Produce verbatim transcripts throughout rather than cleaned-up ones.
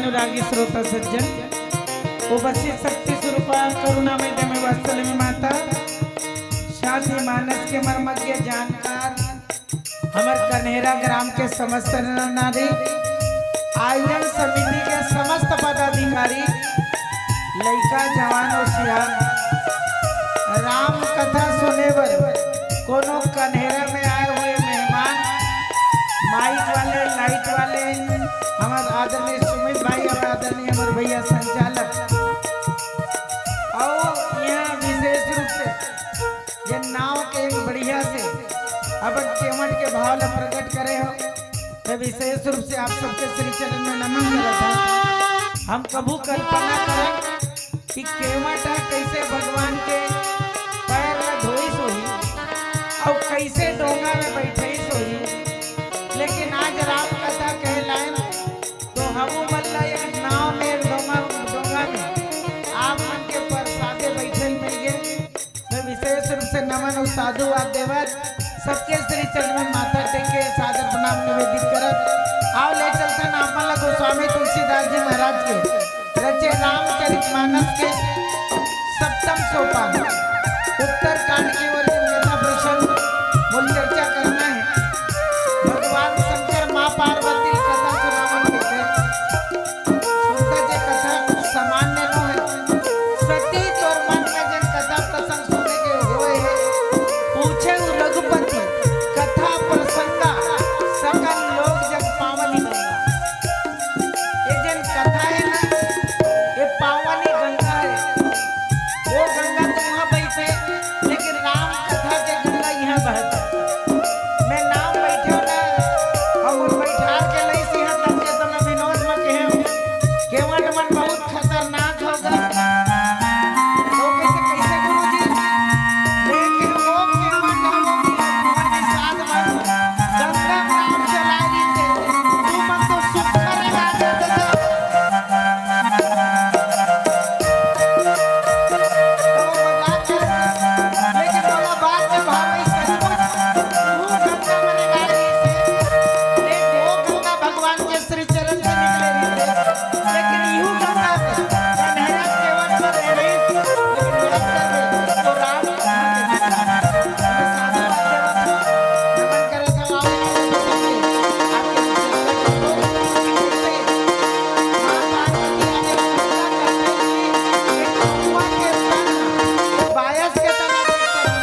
अनुरागी श्रोता सज्जन, उपस्थित शक्ति स्वरूपा करुणामय दयामय वात्सल्य माता, साथ ही मानस के मर्मज्ञ जानकार, हमर कन्हेरा ग्राम के समस्त नर नारी, आयोजन समिति के समस्त पदाधिकारी, लइका, जवान अउ सियान, राम कथा सुने बर कोनो कन्हेरा में आए हुए मेहमान, माइक वाले, लाइट वाले, हमर आदरणीय सुमित भाई अउ आदरणीय हमर भैया संचालक, अउ यहाँ विशेष रूप से ये नाव के एक बढ़िया से अपन केवट के भाव ला प्रकट करे हो, मैं विशेष रूप से आप सबके श्री चरण में नमन करत हूँ। हम कभू कल्पना करन कि केवट ह कइसे भगवान के पैर ला धोइस होही अउ कइसे डोंगा में बइठइस होही, लेकिन आज राम कथा कहे लायन तो हमू मन ला एक नाव में, डोंगा, डोंगा में आप मन के परसादे बइठे मिल गे। मैं विशेष रूप से नमन अउ साधुवाद देवत सबके श्री चरण में माथा टेक के सादर प्रणाम निवेदित करत, आव ले चलथन आप मन ला गोस्वामी तुलसीदास जी महाराज के रचे रामचरित मानस के सप्तम सोपान उत्तर कांड के ओर, जिन कथा प्रसंग मोला चर्चा करना हे। भगवान शंकर माँ पार्वती कथा सुनावन के सुनता जे कथा सामान्य नो हे। सती तोर मन में जेन कथा प्रसंग सुने के होए हे, पूछे उ रघुपति, कथा प्रसंगा सकल लोक जग पावनी गंगा। ये जेन कथा हे ना, ये पावनी गंगा हे। वो गंगा तो वहाँ बहथे, लेकिन राम कथा के गंगा यहाँ बहथे। मैं नाव बइठे ना, अउ बइठार के लइस इहाँ तक के समय विनोद में कहे, केवट मन बहुत खतरनाक होगा। तो कइसे, कइसे गुरुजी? लेकिन वो केवट हम लोग के साथ में गंगा नाम चला रही थे। तू मन तो सुख करेगा, तो मजाक कर, लेकिन ओला बात के भाव में सचमुच वो गंगा मने गाय रहिस हे। वो गंगा भगवान के श्री चरण से निकले रहिस हे। लेकिन इहू गंगा के कन्हैया केवट पर रह रहिस, लेकिन वो रंग कर दे, तो राम कथा के नमन करत हवं। आपके बायस के तना कइसे हो?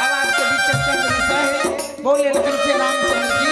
अब आपके बीच चर्चा के विषय हे, बोलिए लखन से रामचंद्र की जय।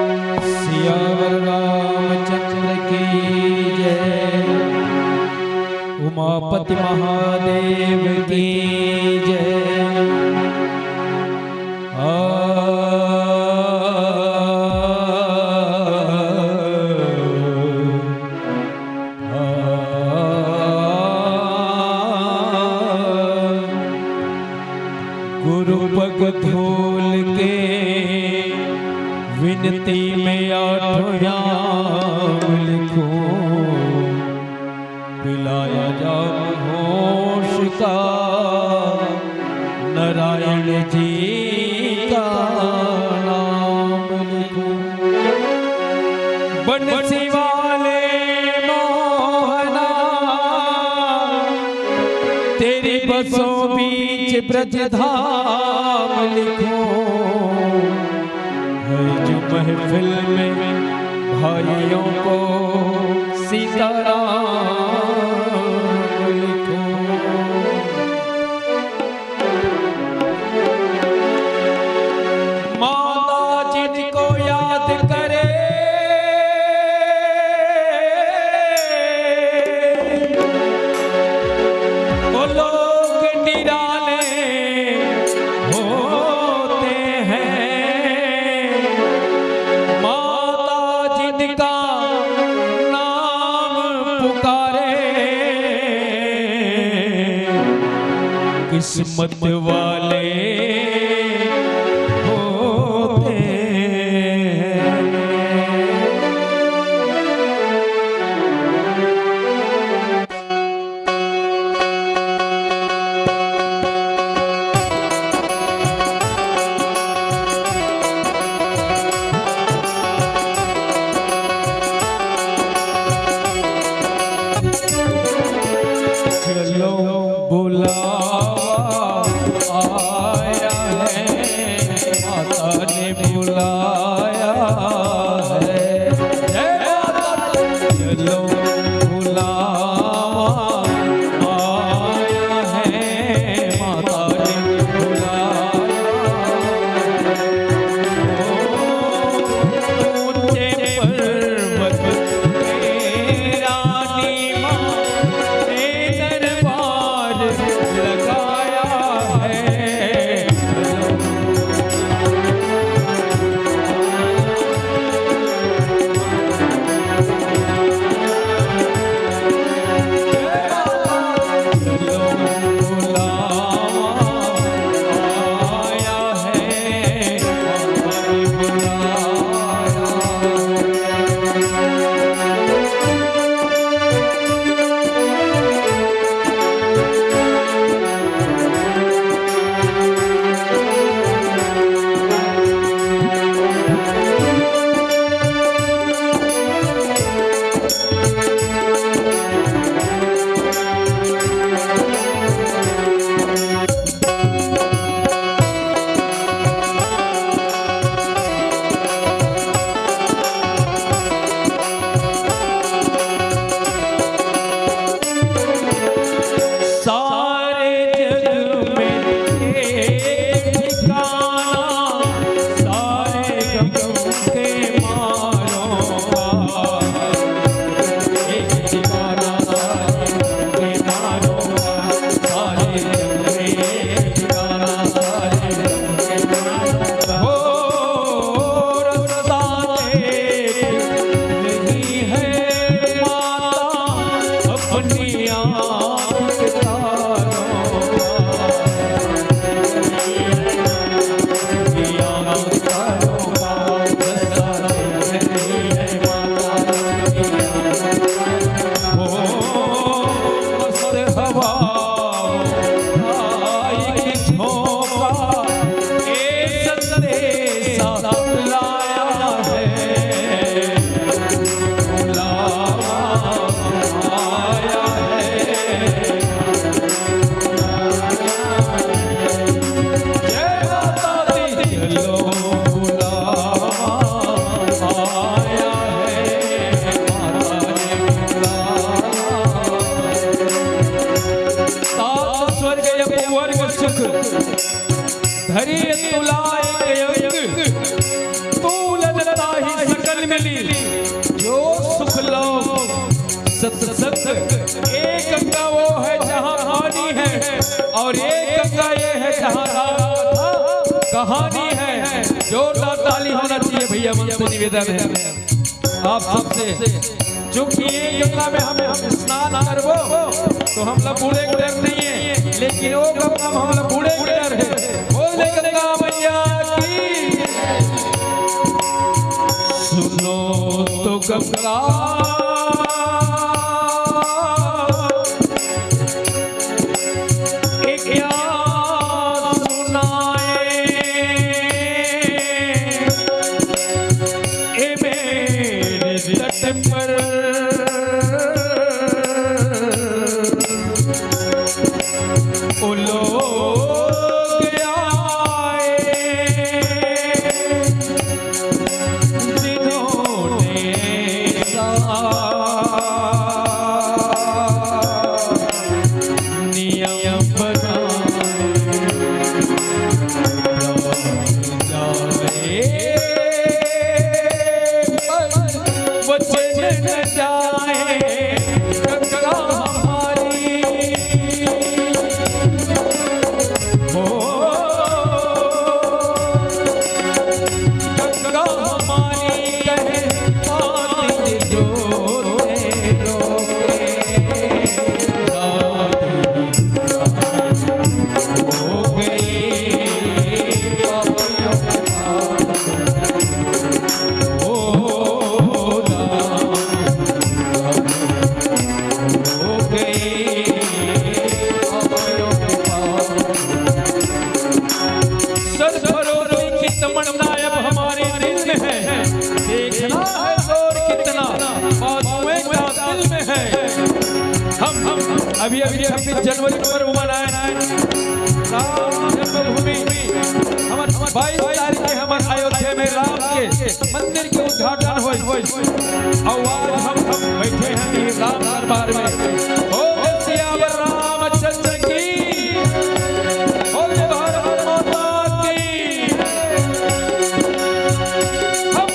सियावर रामचंद्र की जय, उमापति महादेव की जय। आ नाम लिखूं, पिलाया जाम होश का नारायण जी का नाम लिखूं। बंसी वाले मोहना, तेरी बसों बीच ब्रज धाम लिखूं। है जो महफिल में भाइयों को सीताराम लिखूं। माता जिनको याद करे, वो लोग निराले होते हैं। माता जिनका नाम पुकारे, किस्मत वाले होते हैं। चलो बुलावा आया है, माता ने बुलाया है। जय माता दी। चलो बुलावा आया है, माता ने बुलाया है। ऊंचे पर्वत पे रानी माँ ने दरबार लगाया है। सारे जग में एक ठिकाना, सारे गम के मारों का। एक ठिकाना, सारे गम के मारों का, सारे जग में एक ठिकाना, सारे गम के मारों का। हो रस्ता देख नहीं है माता, अपनी आँख के तारों का। अपनी आँख के तारों का, रस्ता देख नहीं है माता, अपनी आँख के तारों का। ओ मस्त हवा आई की झोंका, ए संदेशा लाया है, बुलावा आया है। जय माता दी। चलो बुलावा आया है, माता ने बुलावा। सात स्वर्ग अप वर्ग सुख, धरि तुला एक अंग। तू लजताहि सकल मिली, जो सुख लो सत्संग। एक गंगा वो है जहाँ पानी है, और एक गंगा ये है जहाँ राम कथा कहानी है। जोरदार ताली होना चाहिए भैया, मन से निवेदन है आप सबसे। चूंकि ये गंगा में हम, हम स्नान करबो, तो हम लोग बूड़े के डर नहीं है, लेकिन वो गंगा में हम लोग बूड़े के डर है। बोले गंगा मैया की। सुनो तो कमला, ए क्या सुनाए, ए मेरे तट पर ओ लोग आए, जिन्होंने सा नियम बनाए। जाए, वचन न जाए, गंगा हमारी। ओ, गंगा हमारी कहे बात जो रोके, रोके। सर भरोसे की तमन्ना अब हमारे दिल में है, देखना है और कितना बाजुएं का दिल में है। हम हम अभी अभी छब्बीस जनवरी का पर्व मनाए, राम जन्मभूमि, हमर बाईस तारीख के हमर अयोध्या में राम के मंदिर के उद्घाटन होई। और आज हम हम बैठे हैं ये राम दरबार में। ओ सियावर रामचंद्र की, ओ भारत माता की। हम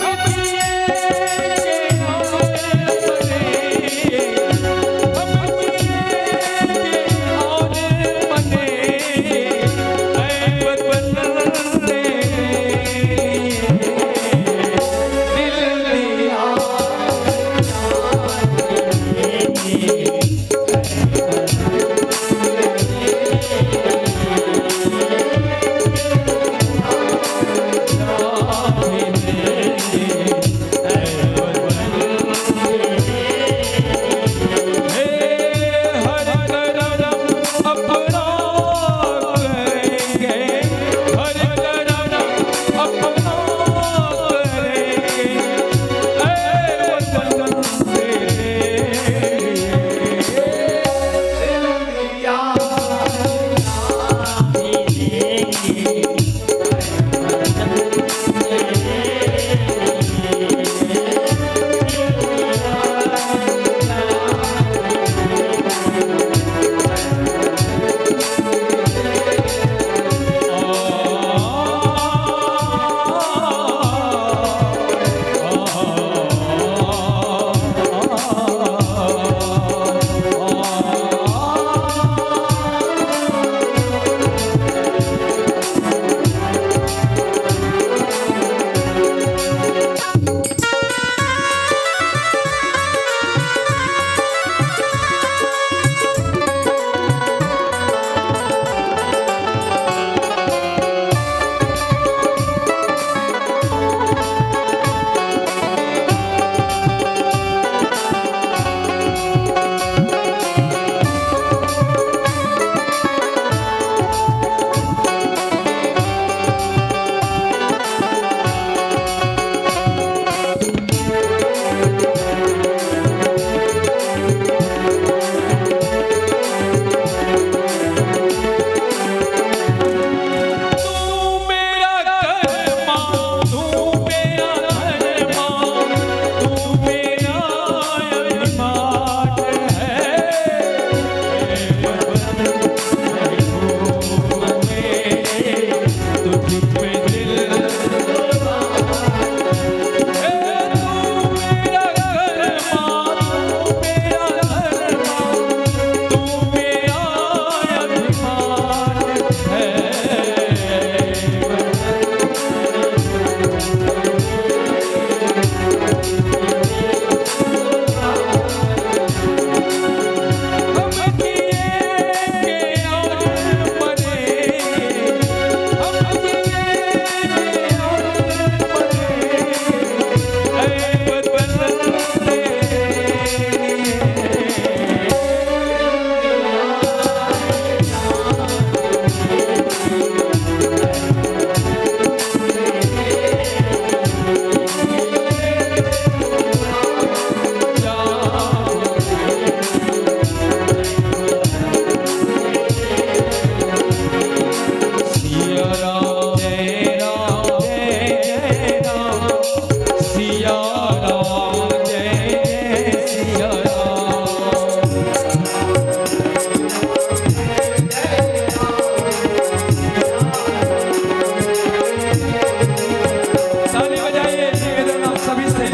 ताली बजाइए, निवेदन आप सभी से,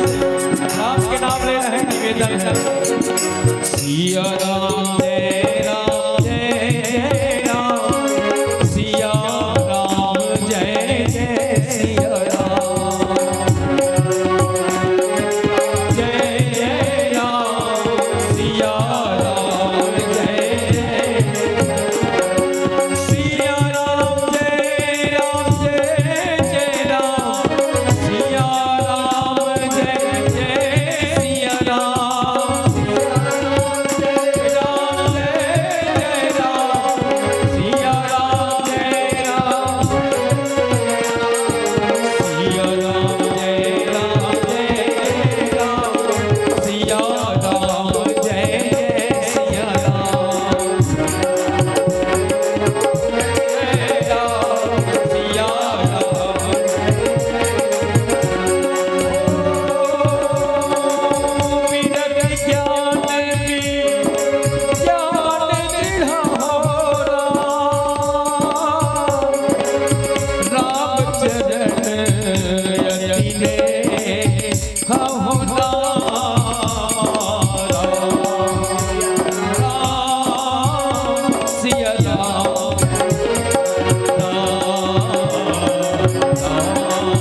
राम के नाम ले रहे हैं, निवेदन है। सिया राम जय राम जय जय राम, सिया राम जय जय सिया राम। जय जय राम, सिया राम जय जय। सिया राम जय राम जय जय राम, सिया राम जय जय सिया राम। सिया राम जय राम जय जय राम, सिया राम जय राम। सिया राम जय राम जय राम, सिया राम जय जय सिया राम। जय राम, सिया राम। ओ, बिनती ज्ञान की, ज्ञान दृढ़ हो राम। रामचरण अति ने हहुना राम, सिया राम, राम, राम,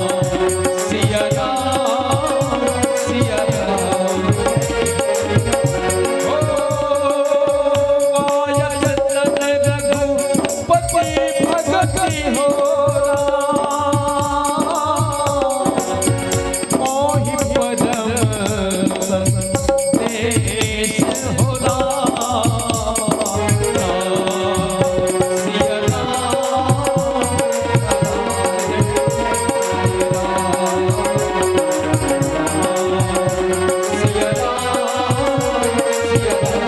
सिया राम, सिया राम। ओ, पायल तन रघुपति भगति हो राम। मोहि परम संदेश हो राम। सिया राम, सिया राम, सिया राम।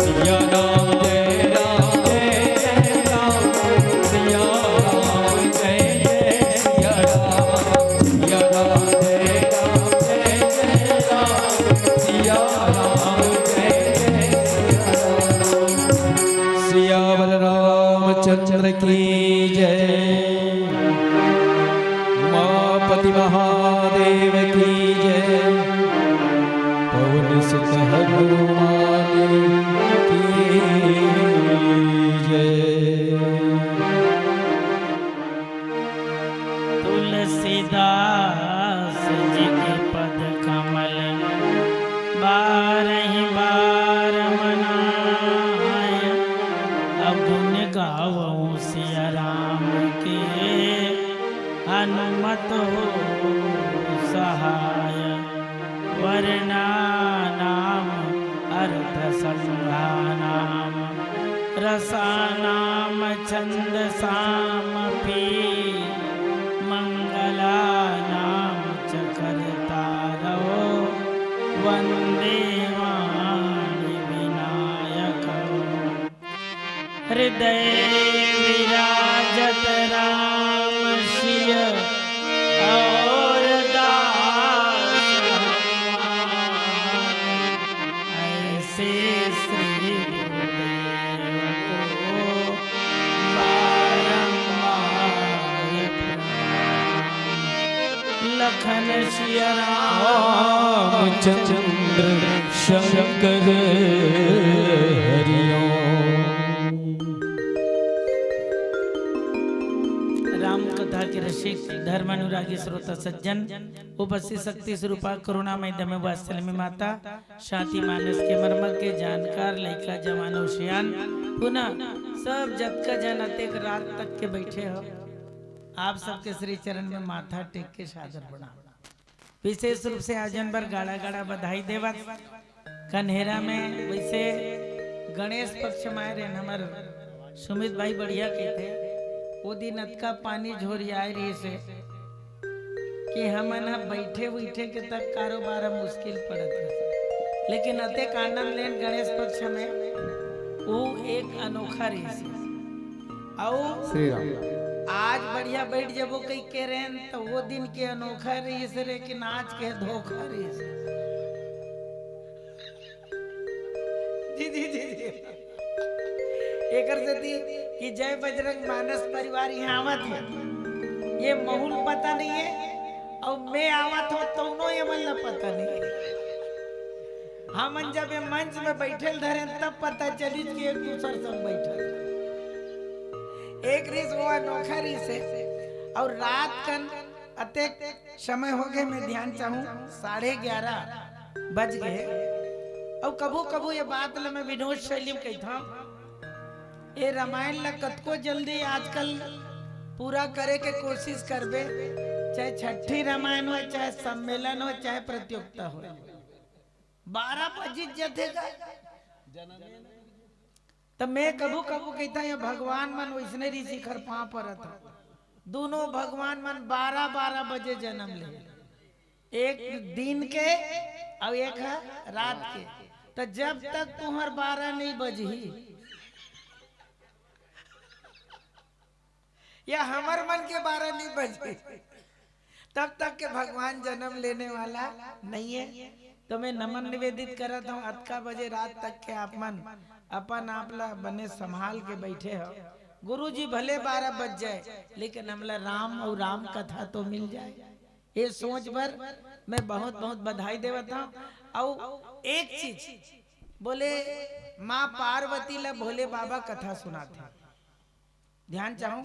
सिया राम जय राम जय जय राम, सिया राम जय जय सिया राम, सिया राम जय राम जय जय राम, सिया राम जय जय सिया राम। सियावर रामचंद्र की जय। उमापति महादेव की जय। पवन सुत हनुमान की जय। तुलसीदास जी के पद कमल बारह बार मनाय। अवगुण गावहु सिया राम के, हनुमत हो सहाय। वर्णा नाम अर्थ संघा नाम, रसा नाम छंद सामपि, मंगला नाम च कर्ता रहो, वंदे वाणी विनायक हो। हृदय विराजत राम सिय और दास हनुमान। ऐसे श्री गुरुदेव को बारंबार प्रणाम। लखन सिया राम रामचंद्र शंकर हरिओम। राम कथा के रसिक, धर्म अनुरागी श्रोता सज्जन, उपस्थित शक्ति स्वरूपा करुणामय दमय वात्सल्य माता, शांति मानस के मर्म के जानकार, लइका जवान अउ सियान, पुनः सब जतका जन अतेक रात तक के बैठे हो, आप सबके श्री चरण में माथा टेक के सादर प्रणाम। विशेष रूप से आजन बर गाड़ा गाड़ा बधाई देवत। कन्हेरा में वैसे गणेश पक्ष में आए रहे हमर सुमित भाई बढ़िया कहते, वो दिन अतका पानी झोरियाए रही से कि हमन ह बैठे उठे के तक कारोबार ह मुश्किल पड़त रहे, लेकिन अतेक आनंद लेन गणेश पक्ष में, वो एक अनोखा रही से। अउ श्री राम। आज बढ़िया बैठ जबो कहि के रेन, त वो दिन के अनोखा रहिस रे कि नाच के धोखा रहिस। जी, जी, जी, जी। एकर सेती कि जय बजरंग मानस परिवार यहाँ आवत हे, ये माहौल पता नहीं है, अउ मैं आवत हों तउनो ये मन ला पता नहीं है। हमन जब ये मंच में बैठे ल धरेन, तब पता चलिस कि एक दूसर संग बैठल। एक रिहिस वो अनोखा रिहिस हे, अउ रात कन अतेक समय हो गए, मैं ध्यान चाहूं, साढ़े ग्यारह बज गए। अउ कभू कभू ये बात ल मैं विनोद शैली में कहिथंव, ये रामायण ल कतको जल्दी आजकल पूरा करे के कोशिश करबे, चाहे छठी रामायण होय, चाहे सम्मेलन होय, चाहे प्रतियोगिता होय, बारह बजिच जथे गा। त मैं कभू कभू कहिथंव, ये भगवान मन वइसने रिहिस, एकर पांव परत हंव। दूनों भगवान मन बारह बारह बजे जनम ले, एक दिन के अउ एक ह रात के। त जब तक तुंहर बारह नहीं बजही या हमर मन के बारह नहीं बजही, तब तक के भगवान जनम लेने वाला नहीं है। तो मैं नमन निवेदित करत हंव, अतका बजे रात तक के आप मन अपन आप ला बने संभाल के बैठे हव। गुरुजी भले बारह बज जाए, लेकिन हमला राम अउ राम कथा तो मिल जाए। ये सोच बर मैं बहुत बहुत बधाई देवत हंव। अउ एक चीज बोले, माँ पार्वती ला भोले बाबा कथा सुनाथे। ध्यान चाहूं,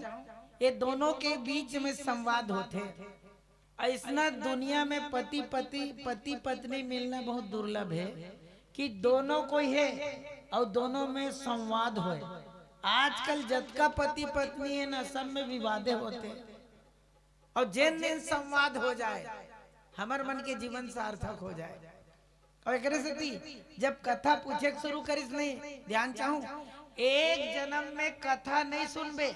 ये दोनों के बीच में संवाद होथे। अइसना दुनिया में पति पति पति पत्नी मिलना बहुत दुर्लभ हे कि दोनों कोई हे अउ दोनों में संवाद होय। आजकल जतका पति पत्नी हे ना, सब में विवादे होथे। अउ जेन दिन संवाद हो जाए, हमर मन के जीवन सार्थक हो जाए। अउ एकरे सेती जब कथा पूछे के शुरू करिस नहीं, ध्यान चाहूं, एक जनम में कथा नहीं सुनबे,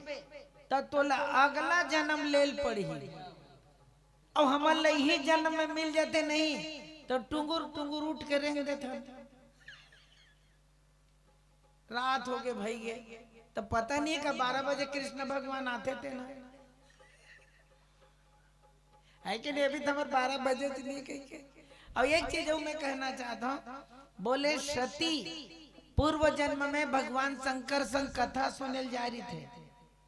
त तोला अगला जनम ले ल पड़ही। अउ हमन ल इही जनम में मिल जाते नहीं, त टुंगुर टुंगुर उठ के रेंग देथन। रात हो गे, भई गे, त पता नहीं का बारह बजे कृष्ण भगवान आथे ते ना, है कि नहीं? अभी तो हमर बारह बजे तो नहीं कही के। अउ एक चीज अउ मैं कहना चाहत हंव, बोले सती पूर्व जन्म में भगवान शंकर संग कथा सुने ल जाय रहिथे,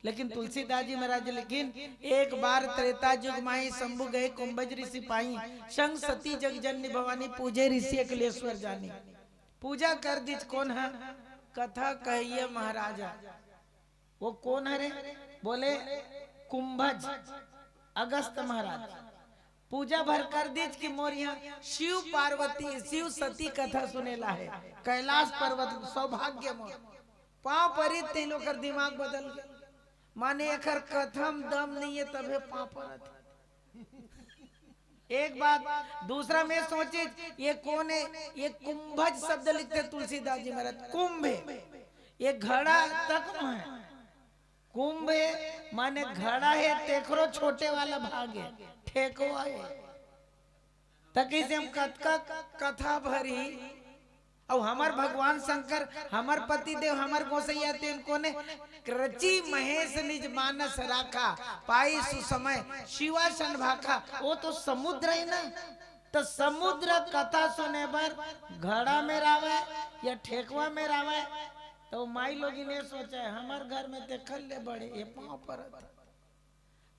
लेकिन तुलसीदास जी महाराज लिखिन, एक बार त्रेता युग माही, शंभु गए कुंभज ऋषि पाई, संग सती जग जननी भवानी, पूजे ऋषि अखिलेश्वर जानी। पूजा कर दिस कोन ह? कथा कहइया महाराजा। वो कोन हरे? बोले कुंभज, अगस्त महाराज। पूजा भर कर दिस कि मोर इहाँ शिव पार्वती, शिव सती कथा सुने ल आहे, कैलाश पर्वत, सौभाग्य मोर। पाँव परिस तेन ओकर दिमाग बदल गे, माने एकर कथा म दम नहीं है, तभे पाँव परत। एक बात, दूसरा मैं सोचिस, ये कोन हे? ये कुंभज शब्द लिखथे तुलसीदास जी महाराज, कुंभ हे, ये घड़ा तक नोहे। कुंभ हे माने घड़ा हे, तेखरो छोटे वाला भाग हे, ठेकवा हे। त कइसे हम कतका कथा भरी, अउ हमर भगवान शंकर, हमर पतिदेव, हमर गोसैया तेन कोन हे? रचि महेश निज मानस राखा, पाई सुसमय शिवासन भाखा। वो तो समुद्र हे ना, त समुद्र कथा सुने बर घड़ा में रावय या ठेकवा में रावय, त माईलोगिन ये सोचय, हमर घर में तेखर ले बड़े ये पाँव परत हे।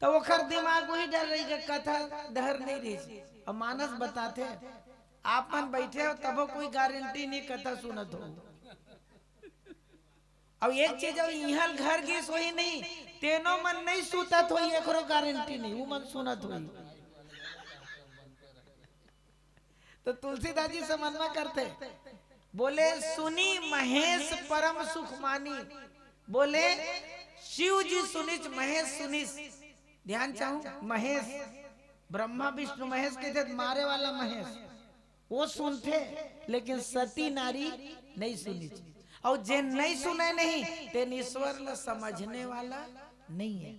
त ओखर दिमाग उही डर रहिगे, कथा डहर नहीं रहिस। अउ मानस बताथे, आप मन बैठे हो तभो कोई गारंटी नहीं कथा सुनत हो। अउ एक चीज, अउ इहाँ घर गिस होही नहीं, तेनो मन नहीं सुतत होही, एकरो गारंटी नहीं, वो मन सुनत होही। त तुलसीदास जी समझना करथे, बोले सुनी महेश परम सुख मानी। बोले शिव जी सुनिस, महेश सुनिस। ध्यान चाहूं, महेश, ब्रह्मा विष्णु महेश कहिथे त मारे वाला महेश, वो सुनथे, लेकिन सती नारी नहीं सुनिस। अउ जेन नहीं सुने नहीं, तेन ईश्वर ल समझने वाला नहीं हे।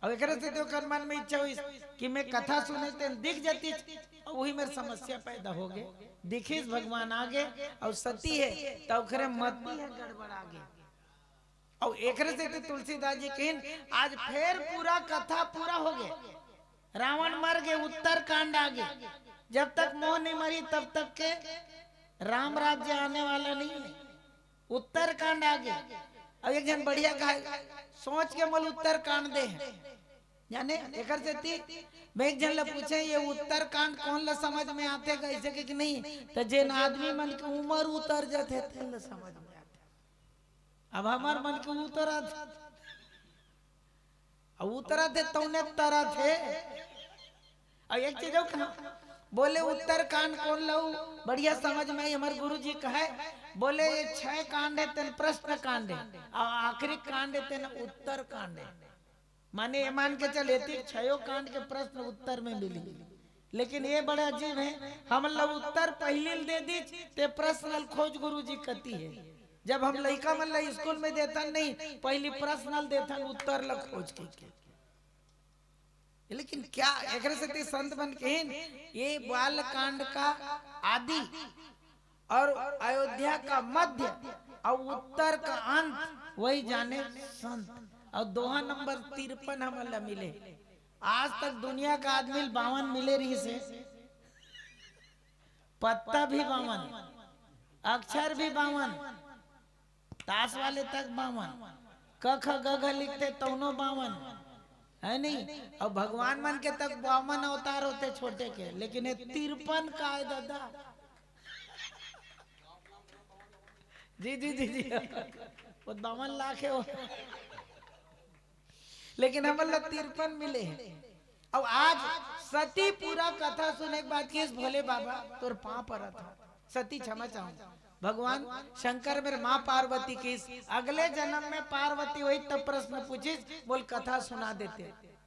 अउ एकरे सेती ओकर मन में इच्छा होइस कि मैं कथा सुने तेन दिख जातिस, अउ उही मेर समस्या पैदा हो गे। दिखिस भगवान आगे, अउ सती हे, त ओकरे मति ह गड़बड़ा गे। अउ एकरे सेती तुलसीदास जी कहिन, आज फेर पूरा कथा पूरा हो गे। रावण मर गे, उत्तर कांड आ गे। जब तक मोह नहीं मरी, तब तक के राम राज्य आने वाला नहीं है। उत्तर कांड आ गे। अब एक झन बढ़िया कहा, सोच के मोल उत्तर कांड दे हे। जाने, एकर सेती मैं एक झन ल पूछे, ये उत्तर कांड कोन ल समझ में आथे, कइसे के कि नहीं, त जेन आदमी मन के उमर उतर जाथे, तेन ल समझ में आथे। अब हमर मन के उतरत, अब उतरत हे, तौने तरत हे। अउ एक चीज अउ कहा, बोले उत्तर कांड कोन लऊ बढ़िया समझ में आई, हमर गुरु जी कहे, बोले ये छह कांड हे, तेन प्रश्न कांड हे, अउ आखिरी कांड हे, तेन उत्तर कांड हे। माने ये मान के चल, एती छयो कांड के प्रश्न उत्तर में मिली, लेकिन ये बड़ा अजीब हे, हमन ल उत्तर पहिली ल दे दीच, ते प्रश्न ल खोज गुरु जी कती हे। जब हम लइका मन ल स्कूल में देथन नहीं, पहिली प्रश्न ल देथन, उत्तर ल खोज के। लेकिन क्या एकरे सेती संत मन कहिन, ये बाल कांड का आदि और अयोध्या का मध्य और उत्तर का अंत वही जाने संत। और दोहा नंबर तिरपन हमन ला मिले। आज तक दुनिया का आदमी ल बावन मिले रहिस हे, पत्ता भी बावन, अक्षर भी बावन, ताश वाले तक बावन, क ख ग घ लिखथे तौनो बावन, है नहीं? अउ भगवान मन के तक बावन अवतार होथे छोटे के, लेकिन ये तिरपन का हे दादा। जी, जी, जी, जी। वो बावन लाख हे वो। लेकिन हमन ला तिरपन मिले हे। अउ आज सती पूरा कथा सुने के बाद कहिस, भोले बाबा तोर पाँव परत हंव, सती क्षमा चाहूं। भगवान शंकर मेर माँ पार्वती कहिस, अगले जन्म में पार्वती होही तब प्रश्न पूछिस, बोल कथा सुना देते।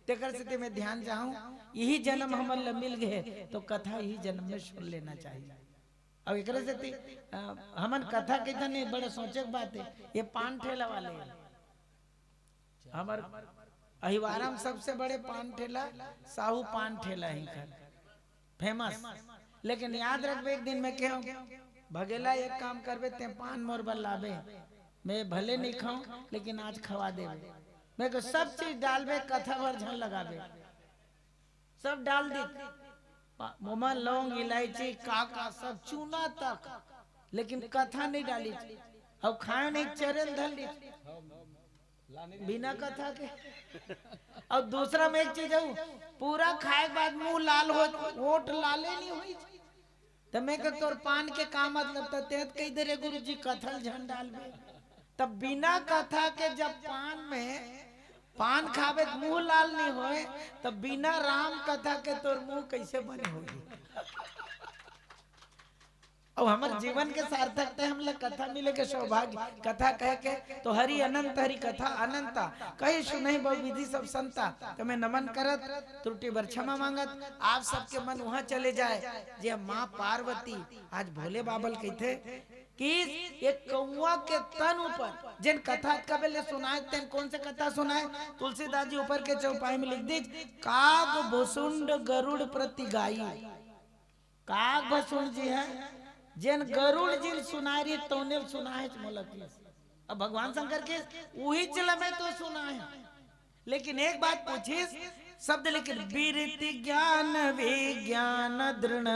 तेकर सेती मैं ध्यान चाहूं, यही जन्म हमन ला मिल गे तो कथा यही जन्म में सुन लेना चाहिए। अब एकरे सेती, अ, हमन कथा के जन बड़े सोचे के बात हे, ये पान ठेला वाले, हमर अहिवारा में सबसे बड़े पान ठेला साहू पान ठेला हे इनकर, famous। लेकिन याद रखबे, एक दिन मैं कहेंव, भगेला एक काम करबे, ते पान मोर बर लाबे, मैं भले नहीं खाऊं लेकिन आज खवा देबे। मैं कहेंव सब चीज डालबे, कथा भर झन लगाबे। सब डाल दी, पा-, ओमा लौंग, इलायची, का का सब, चूना तक, लेकिन कथा नहीं डाली। अउ खाए नहीं, चरण धर ली बिना कथा के। अउ दूसरा में एक चीज हूँ, पूरा खाए के बाद मुंह लाल हो, होठ लाले नहीं हुई। त मैं कहेंव तोर पान के का मतलब? त तें कहि दे रे गुरुजी, कथा ल झन डालबे। तब बिना कथा के जब पान में, पान खाबे त मुंह लाल नहीं होए, तब बिना राम कथा के तोर मुंह कैसे बने होही? अउ हमर जीवन के सार्थकता, हमला कथा मिले के सौभाग्य, कथा कहे के तो हरि अनंत, हरि कथा अनंता, कही सुनही बहुविधि सब संता। त मैं नमन करत, त्रुटि बर क्षमा मांगत, आप सबके मन उहाँ चले जाए, जे माँ पार्वती आज भोले बाबा ल कहिथे कि एक कौआ के तन ऊपर, जेन कथा कबे ले सुनाए, तेन कौन से कथा सुनाए? तुलसीदास जी ऊपर के चौपाई में लिख दीज, काग भुसुंड गरुड़ प्रति गाई। काग भुसुंड जी हे, जेन गरुड़ जी ल सुनाए रही, तौने ल सुनाए हे मोला कहिस। अब भगवान शंकर कहिस, उही च ल मैं तो सुनाए हंव। लेकिन एक बात पूछिस, शब्द लिखिन, बिरति ज्ञान विज्ञान दृढ़,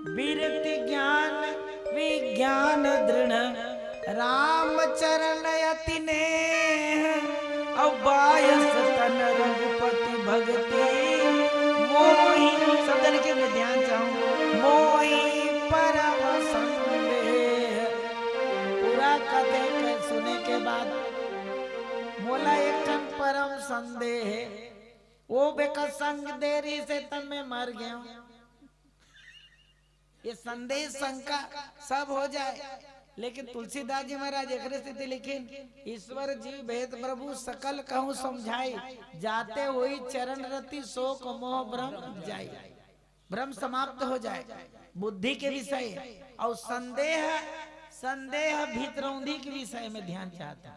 बिरति ज्ञान विज्ञान दृढ़, राम चरण अति नेह, अउ बायस तन रघुपति भगति मोहि। शब्द लिखिन, मैं ध्यान चाहूं, मोहि परम संदेह। पूरा कथे के सुने के बाद मोला एक ठन परम संदेह हे, ओ बेकत संग दे रहिस हे, तब मैं मर गेंव। ये संदेह शंका सब हो जाए, लेकिन तुलसीदास जी महाराज एकरे सेती लिखिन, ईश्वर जीव भेद प्रभु सकल कहूँ समझाई, जाते होई चरण रति शोक मोह भ्रम जाई। भ्रम समाप्त हो जाए, बुद्धि के विषय अउ संदेह, संदेह भीतरौंधी के विषय में ध्यान चाहत हे।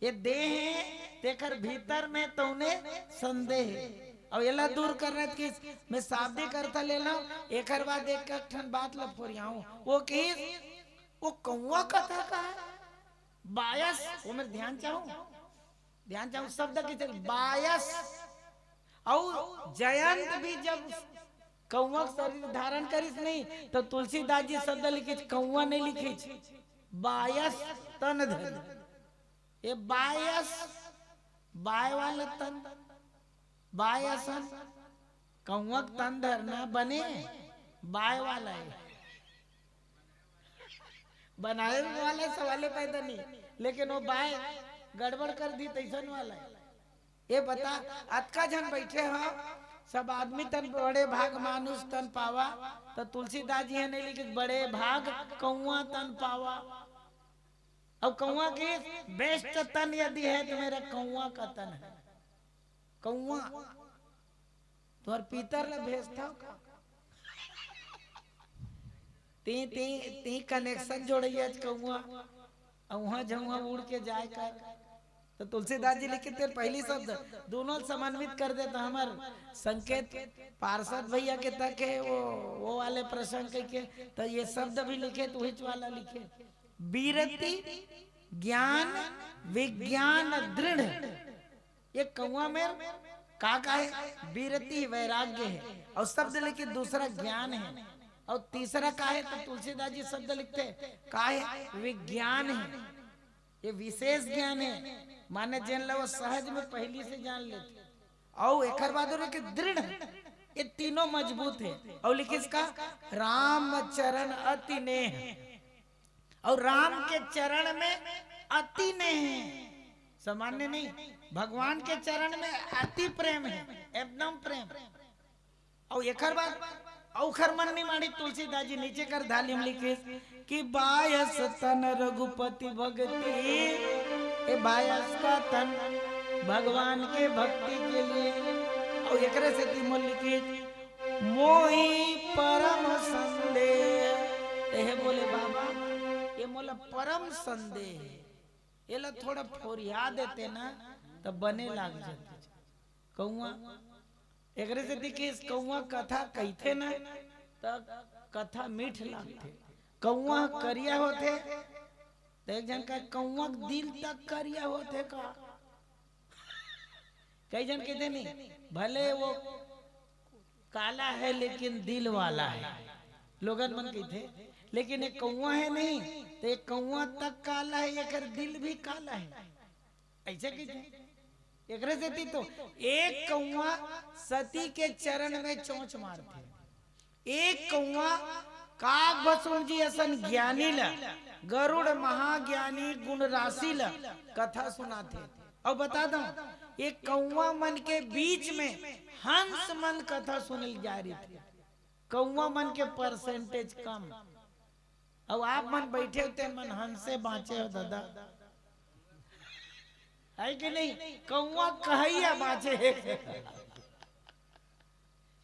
ये देह हे, तेकर भीतर में तौने संदेह हे। अउ एला दूर करना त कहिस, मैं शाब्दिक अर्थ ले लंव, एकर बाद एक, एक ठन बात ल फोरियाहूं। ओ कहिस, ओ कौआ कथा का हे? बायस, वो मेर ध्यान चाहूं, ध्यान चाहूं शब्द के चल बायस। अउ जयंत भी जब कौआ के शरीर धारण करिस नहीं, तो तुलसीदास जी शब्द लिखिस, कौआ नहीं लिखिस, बायस तन धरी। ये बायस, बाय वाला तन, बाय असन, कौआ के तन धरना बने बाय वाला है। बनाए वाला सवाले पैदा नहीं, लेकिन वो बाय गड़बड़ कर दी तैसन वाला है। ये बता, अतका झन बैठे हो, सब आदमी तन बड़े भाग मानुष तन पावा, तो तुलसीदास जी हे नहीं लिखिस बड़े भाग कौआ तन पावा। अब कौआ के बेस्ट तन यदि है तो मेरा कौआ का तन है। कौआ, तुम्हार पीतर ला भेजता हो का? ती ती ती कनेक्शन जोड़ैया कौआ, अउ उहाँ झउहाँ उड़ के जाए कर। तो तुलसीदास जी लिखे थे पहली शब्द, दोनों समन्वित कर देता। हमार संकेत पार्षद भैया के तक है, वो वो वाले प्रसंग के, के तो ये शब्द भी लिखे तो हिच वाला लिखे, बीरति ज्ञान विज्ञान दृढ़। ये कौआ में का का है? बीरति वैराग्य है, और शब्द लिखे दूसरा ज्ञान है, और तीसरा का है? तो तुलसीदास जी शब्द लिखते हैं, का है? विज्ञान है। ये विशेष ज्ञान है, माने जेन ला वो सहज में पहली से जान लेते। और एकर बाद और के दृढ़, ये तीनों मजबूत है। और लिखिस का, राम चरण अति नेह, और राम के चरण में अति नेह, सामान्य नहीं, भगवान के चरण में अति प्रेम है, एकदम प्रेम। और एकर बाद औखर मन नहीं मानी, तुलसीदास जी नीचे कर धाली में लिखिस कि बायस तन रघुपति भक्ति, ए बायस का तन भगवान के भक्ति के लिए। और एकरे से ती मोल लिखिस, मोहि परम संदेह। ते हे बोले बाबा, ये मोला परम संदेह है, एला थोड़ा फोरिया देते ना, तब बने लाग जाते। कौआ, एकरे से दिखिस, कौआ कथा कहिथे ना, त कथा मीठ लागथे। कौआ करिया होथे, त एक झन का कौआ के दिल तक करिया होथे का? कई झन कहिथे नहीं, भले वो काला है लेकिन दिल वाला है, लोगन मन कहिथे। लेकिन एक कौआ है नहीं, तो एक कौआ तक काला है, एकर दिल भी काला है, ऐसे कहिथे। एकरे सेती तो एक कौआ सती के चरण में चोंच मारथे, एक कौआ काग भसुण जी असन ज्ञानी ला, गरुड़ महाज्ञानी गुण राशि ला कथा सुनाथे। और बता दो, ये कौआ मन के बीच में हंस मन कथा सुनिल जा रही थी। कौआ मन के परसेंटेज कम, अउ आप मन बैठे होते मन हंसे बाँचे हो दादा, है कि नहीं? कौआ कहैया बाँचे हे।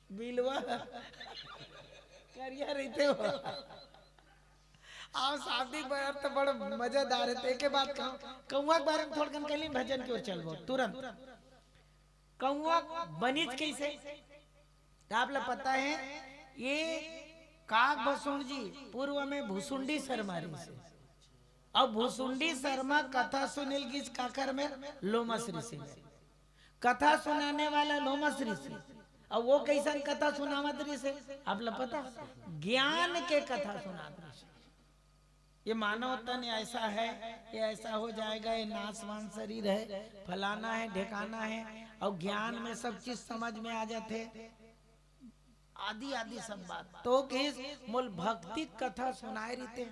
बिलवा करिया रहिथे हो। आप शादी बर तो बड़ मजेदार है। तो एक बात कहूँ, कौआ के बारे में थोड़कन कहली, भजन की ओर चलबो तुरंत। कौआ बनिस कैसे? त आप ला पता है, ये काग भसुण जी पूर्व में भुसुंडी शर्मा ऋषि, अब भुसुंडी शर्मा कथा सुनिल गिस काकर में, लोमस ऋषि में। कथा सुनाने वाला लोमस ऋषि, अब वो कैसन कथा सुनावत ऋषि? आप ला पता, ज्ञान के कथा सुनावत ऋषि। ये मानव तन ऐसा है, ये ऐसा हो जाएगा, ये नाशवान शरीर है, फलाना है, ढेकाना है, और ज्ञान में सब चीज समझ में आ जाथे, आदि आदि सब बात। तो किस मोल भक्ति कथा सुनाए रहिथे,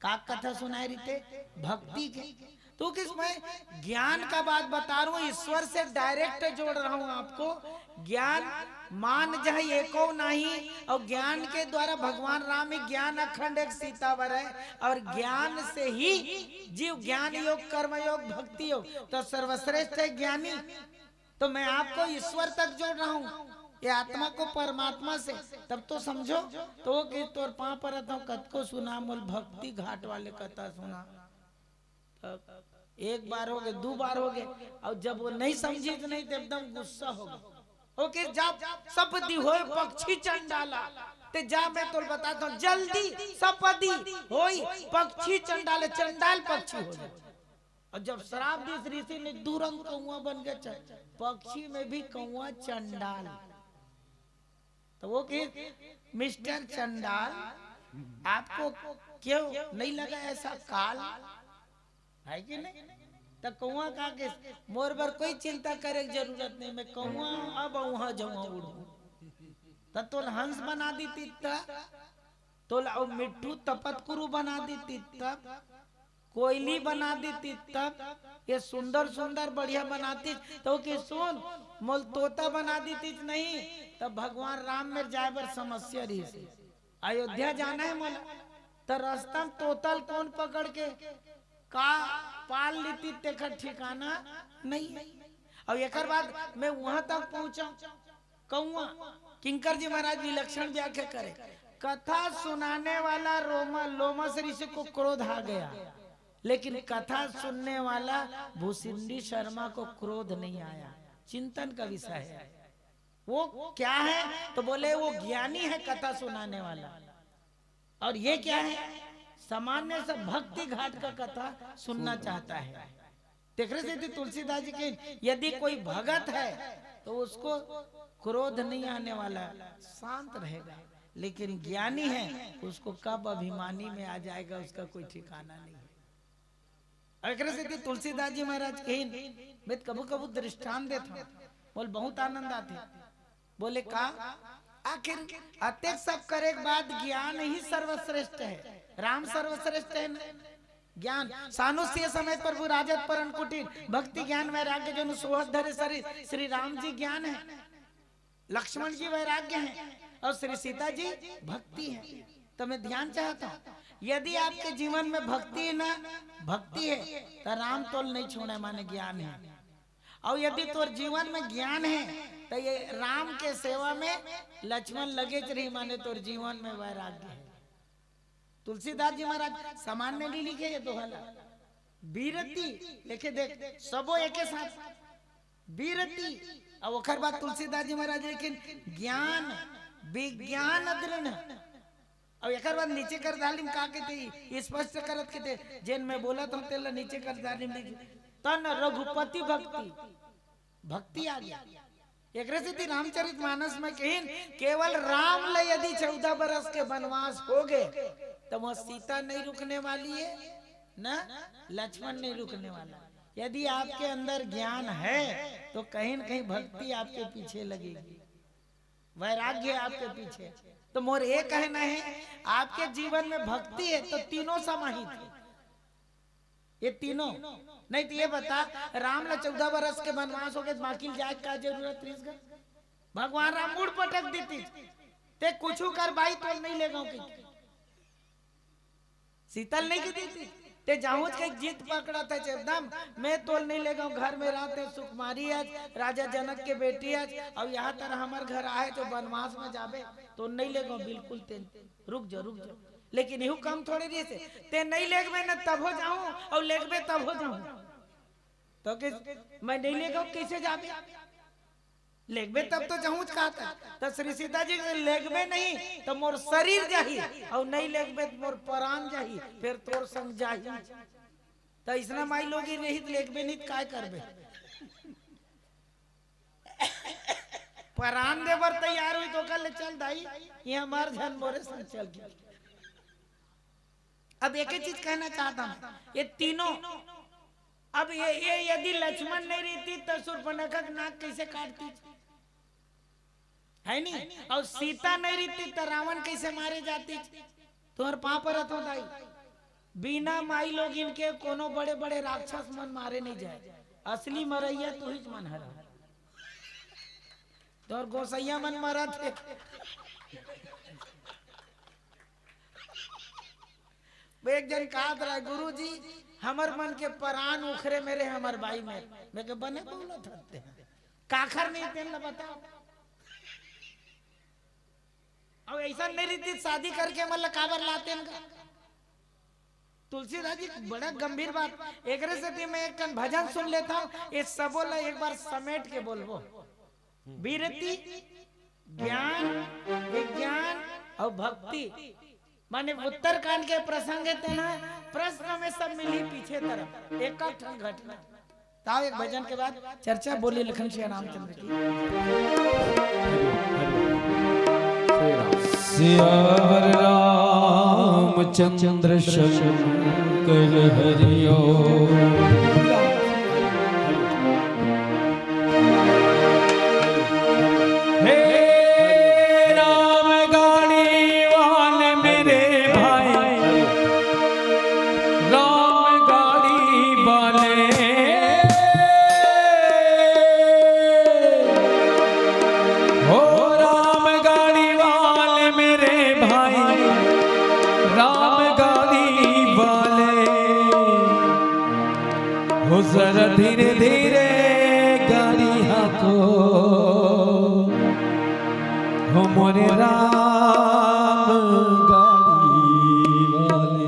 का कथा सुनाए रहिथे? भक्ति के। तो किस मैं ज्ञान का बात बता रहा हूँ, ईश्वर से डायरेक्ट जोड़ रहा हूँ आपको। ज्ञान मान जह एको नाही, और ज्ञान के द्वारा भगवान राम ही ज्ञान अखंड एक सीतावर है, और ज्ञान से ही जीव ज्ञान योग, कर्म योग, भक्ति योग, तो सर्वश्रेष्ठ है ज्ञानी। तो मैं आपको ईश्वर तक जोड़ रहा हूँ, ये आत्मा को परमात्मा से, तब तो समझो। तो वो कि तोर पाँव परत हूँ, कतको सुना मोल भक्ति घाट वाले कथा सुना। तब एक बार हो गए, दो बार हो गए, और जब वो नहीं समझी तो नहीं तो एकदम गुस्सा हो गए। ओके, जब सब दिहोए पक्षी चंडाला, ते जा, मैं तोल बताता हूँ, जल्दी सपदी होई, पक्षी चंडाल, चंडाल पक्षी हो जाए। और जब श्राप दिस ऋषि ने, दूरंग कौआ बन गया, च-, पक्षी में भी कौआ चंडाल। तो वो कि, "मिस्टर चंडाल, आपको क्यों नहीं लगा ऐसा काल?" है कि नहीं? तो कौआ का के, "मोर बर कोई चिंता करे के जरूरत नहीं, मैं कौआ अब वहां जाऊंगा उड़ू।" तो तोल हंस बना दी तीत, तोल अउ मिट्ठू तपतकुरु बना दी तीत, कोयली बना दी तीत, ये सुंदर सुंदर बढ़िया बनाती। तो कि, "सुन, मोल तोता बना दी तीत नहीं।" तब भगवान राम मेर जाए बर समस्या रही से, अयोध्या जाना है मोला, तो रास्ता में तोता ल कौन पकड़ के का पाल लीती, तेकर ठिकाना नहीं है। और एकर बाद मैं वहां तक पहुंचा, कौआ। किंकर जी महाराज विलक्षण व्याख्या करे, "कथा सुनाने वाला रोमा, लोमस ऋषि को क्रोध आ गया, लेकिन कथा सुनने वाला भूसिंडी शर्मा को क्रोध नहीं आया।" चिंतन का विषय है। वो क्या है? तो बोले, "वो ज्ञानी है कथा सुनाने वाला, और ये क्या है? सामान्य से भक्ति घाट का कथा सुनना चाहता है।" तेकरे से यदि तुलसीदास जी के, यदि कोई भगत है तो उसको क्रोध नहीं आने वाला, शांत रहेगा, लेकिन ज्ञानी है, उसको कब अभिमानी में आ जाएगा, उसका कोई ठिकाना नहीं है। एकरे सेती तुलसीदास जी महाराज कहिन, मैं कभू कभू दृष्टांत देत हूँ, बोल बहुत आनंद आते। बोले का, आखिर अतेक सब करे के बाद ज्ञान ही सर्वश्रेष्ठ है, राम सर्वश्रेष्ठ है ना। ज्ञान सानुस्सीय समेत प्रभु राजत परन कुटीर, भक्ति ज्ञान वैराग्य जनु सोहत धरे शरीर, श्री राम जी ज्ञान है। लक्ष्मण जी वैराग्य हैं और श्री सीता जी भक्ति है। तो मैं ध्यान चाहता हूँ, यदि आपके जीवन में भक्ति है ना, भक्ति है, तो राम तोल नहीं छोड़े, माने ज्ञान है। और यदि तोर जीवन में ज्ञान है, तो ये राम के सेवा में लक्ष्मण लगे च रही, माने तोर जीवन में वैराग्य है। तुलसीदास जी महाराज सामान्य नहीं लिखे ये दोहला, बीरती लिखे। देख, सबो एके साथ बीरती। अब ओकर बाद तुलसीदास जी महाराज लिखिन, ज्ञान विज्ञान दृढ़। अब एकर बाद नीचे कर दालिम का कहते, स्पष्ट करत कहते, जेन मैं बोलत हूँ तेला नीचे कर दालिम लिख, तन रघुपति भक्ति, भक्ति आ गया। एकरे सेती रामचरित मानस में कहिन, केवल राम ले यदि चौदह बरस के वनवास हो गए, तो वह सीता नहीं रुकने वाली है, ना लक्ष्मण नहीं रुकने वाला। यदि आपके अंदर ज्ञान है, तो कहीं न कहीं भक्ति आपके पीछे लगेगी, वैराग्य आपके पीछे। तो मोर ये कहना है, आपके जीवन में भक्ति है, तो तीनों समाहित है। ये तीनों। नहीं तो ये बता, राम ला चौदह बरस के वनवास हो गए, बाकी जाए का जरूरत रहीस गा? भगवान राम मुड़ पटक देती, ते कुछ कर बाई, तोल नहीं लेगव कही। सीता ल नहीं कही देती, ते जाहूच के जिद पकड़त है एकदम, मैं तोल नहीं लेगव, घर में रहते सुकुमारी आज, राजा जनक के बेटी आज, और यहाँ तर हमर घर आए तो वनवास में जाबे, तो नहीं लेगव बिल्कुल ते। रुक जा, रुक जा। लेकिन यहू कम थोड़े रहिसे, ते नहीं लेगबे न तभो जाहूं और लेगबे तभो जाहूं। तो कि मैं नहीं लेगव, कैसे जाबे? लेगबे तब तो जाहूं कहता। तो श्री सीता जी के लेगबे नहीं तो मोर शरीर जाही, और नहीं लेगबे तो मोर परान जाही, फिर तोर संग जाही। तो इसना माई लोग ही रही तो लेगबे नहीं तो काय करबे? परान दे बर तैयार हुई तो कल चल दाई, ये हमार झन मोरे संग चल गई। अब एक ही चीज कहना चाहता हूँ, ये तीनों, अब ये, ये यदि लक्ष्मण नहीं रहती तो शूर्पणखा के नाक कैसे काटती, है नहीं? और सीता नहीं रहती तो रावण कैसे मारे जाती? तुम्हारे पाँव परत हो दाई, बिना माई लोगिन के कोनो बड़े बड़े राक्षस मन मारे नहीं जाए, असली मरैया तू ही मन हरा। तोर गोसैया मन मरत हे। एक जन कहत रहे, "गुरुजी, हमर मन के परान उखरे मेरे हमर बाई में।" मैं के, "बने बोलत हते हैं, काखर नहीं तेन ला बताओ।" अब ऐसा नहीं रहती, शादी करके मन ला काबर लाते हैं का? तुलसीदास जी बड़ा गंभीर बात। एकरे सेती मैं एक कन भजन सुन लेता हूँ, ये सबो ला एक बार समेट के बोलबो। बीरती, ज्ञान, विज्ञान, अउ भक्ति, माने उत्तरकांड के प्रसंग हे तेन ह, प्रश्न में सब मिलही पीछे तरफ, एक एक ठन घटना। तब एक भजन के बाद चर्चा। बोलिए लखन सिया रामचंद्र की। सियावर रामचंद्र शंकर हरिओ। हे राम गाड़ी वाले मेरे भाई, राम गाड़ी वाले, हो राम गाड़ी वाले मेरे भाई, राम गाड़ी वाले, हो जरा धीरे धीरे गाड़ी हाँको, हो मोरे राम गाड़ी वाले।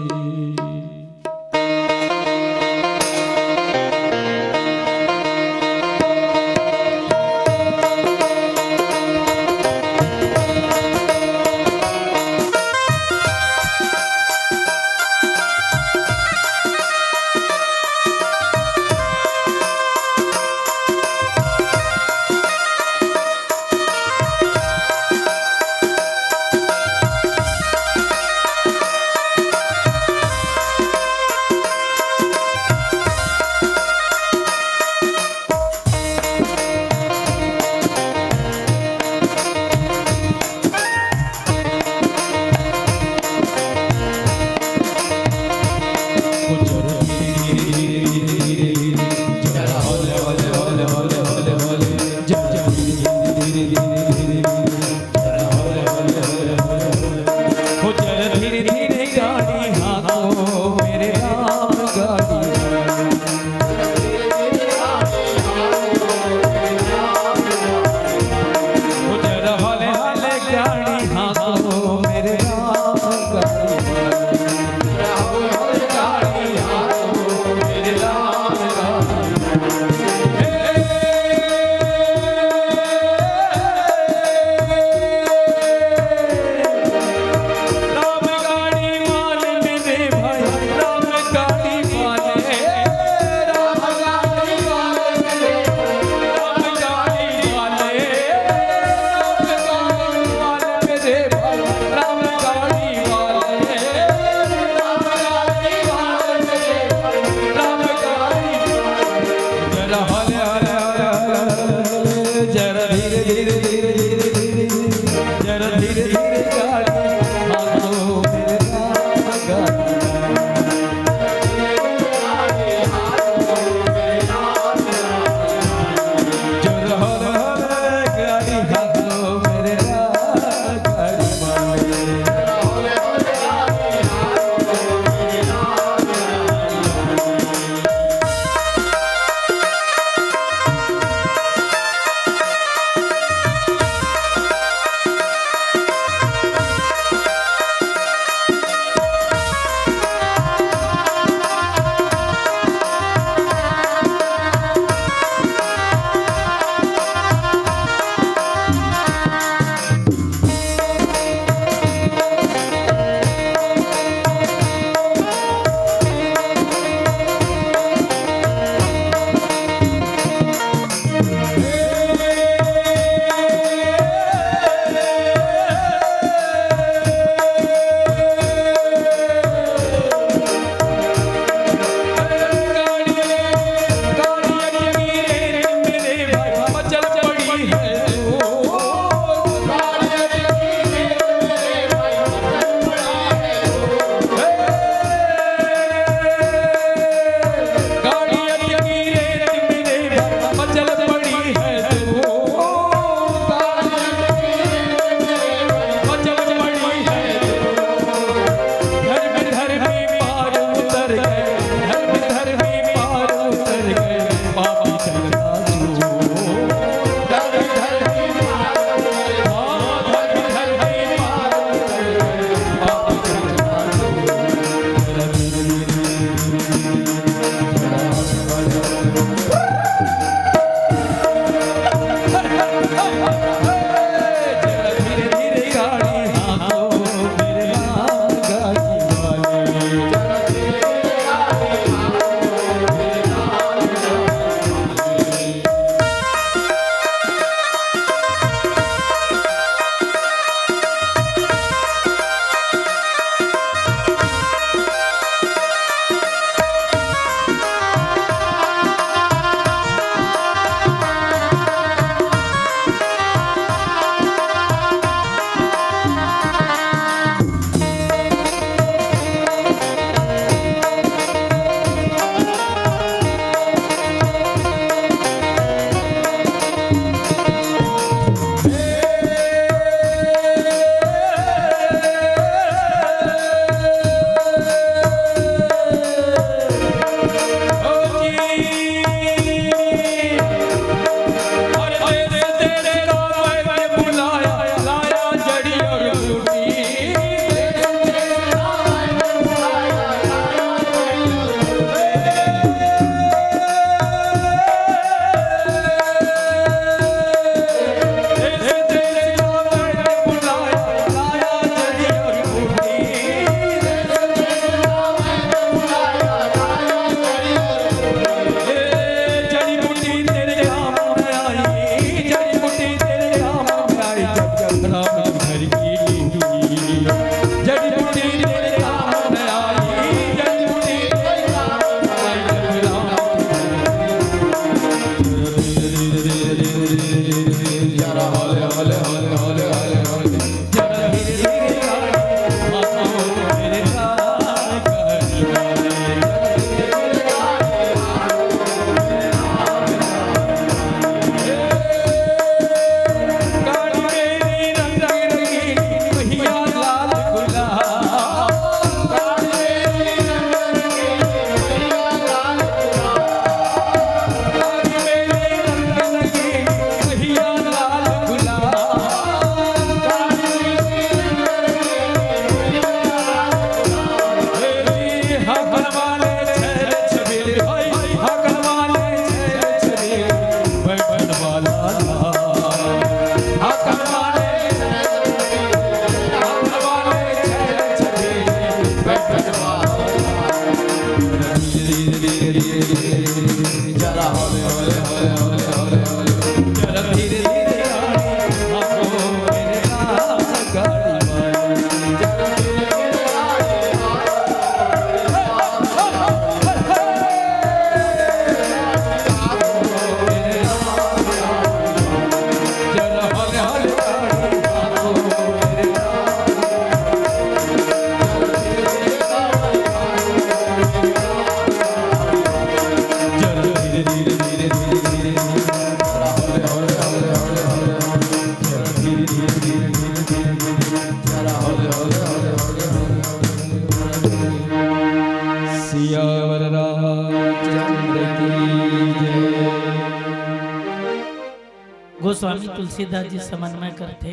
स्वामी तुलसीदास जी समन्वय करथे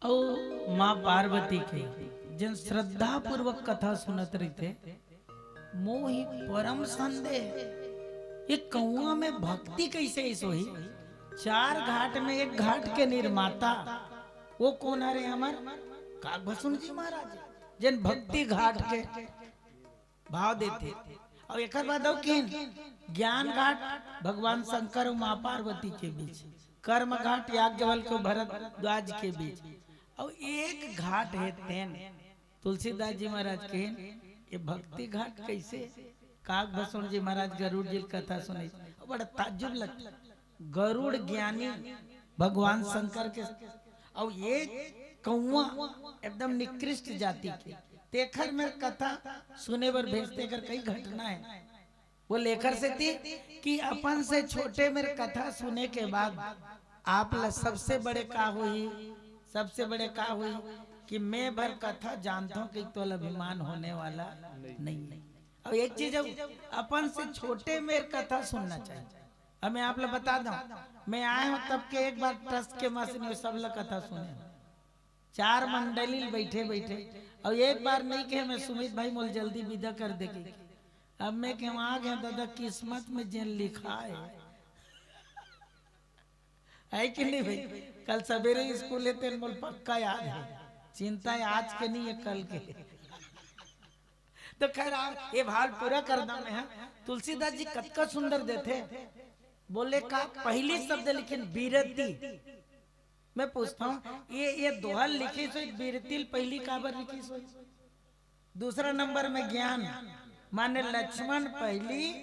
अउ माँ पार्वती के जेन श्रद्धापूर्वक कथा सुनत रहिथे, मोही परम संदेह, ये कौआ में भक्ति कैसे इस होही? चार घाट में एक घाट के निर्माता वो कौन हरे हमर? काकभसुंड जी महाराज, जेन भक्ति घाट के भाव देथे। अउ एकर बाद अउ किन? ज्ञान घाट भगवान शंकर अउ माँ पार्वती के बीच, कर्म घाट याज्ञवल्क्य अउ भरद्वाज के बीच, अउ एक घाट हे तेन। तुलसीदास जी महाराज कहिन, ये भक्ति घाट कैसे? काकभसुंड जी महाराज गरुड़ जी ल कथा सुनइस, बड़ा ताज्जुब लगथे। गरुड़ ज्ञानी भगवान शंकर के, अउ ये कौआ एकदम निकृष्ट जाति के, तेखर मेर कथा सुने बर भेजथे। एकर कई घटना हे। वो लेखर सेती कि अपन से छोटे मेर कथा सुने के बाद आप ला सबसे बड़े का होही, सबसे बड़े का होही कि मैं भर कथा जानथों कि तोला अभिमान होने वाला नहीं। अउ एक चीज, अपन से छोटे मेर कथा सुनना चाहिए। अब मैं आप ला बता दूं, मैं आए हूं तब के एक बार ट्रस्ट के माँ से नहीं, सब ला कथा सुने हूं। चार मंडली ल बैठे बैठे, अउ एक बार नहीं कहे, मैं सुमित भाई मोल जल्दी विदा कर दे के। अब मैं कहे, आ गया दादा, किस्मत में जेन लिखा है, है कि नहीं भाई? कल सवेरे स्कूल हे तेन मोल पक्का याद है। चिंता है आज के नहीं है, कल के। तो खैर, आप ये भाव पूरा कर दो मैं, हाँ। तुलसीदास जी कतका सुंदर देथे। बोले का पहली शब्द लिखिन, बिरती। मैं पूछता हूँ, ये, ये दोहा लिखिस होही, बिरती ल पहली काबर लिखिस होही? दूसरा नंबर में ज्ञान, माने लक्ष्मण पहली,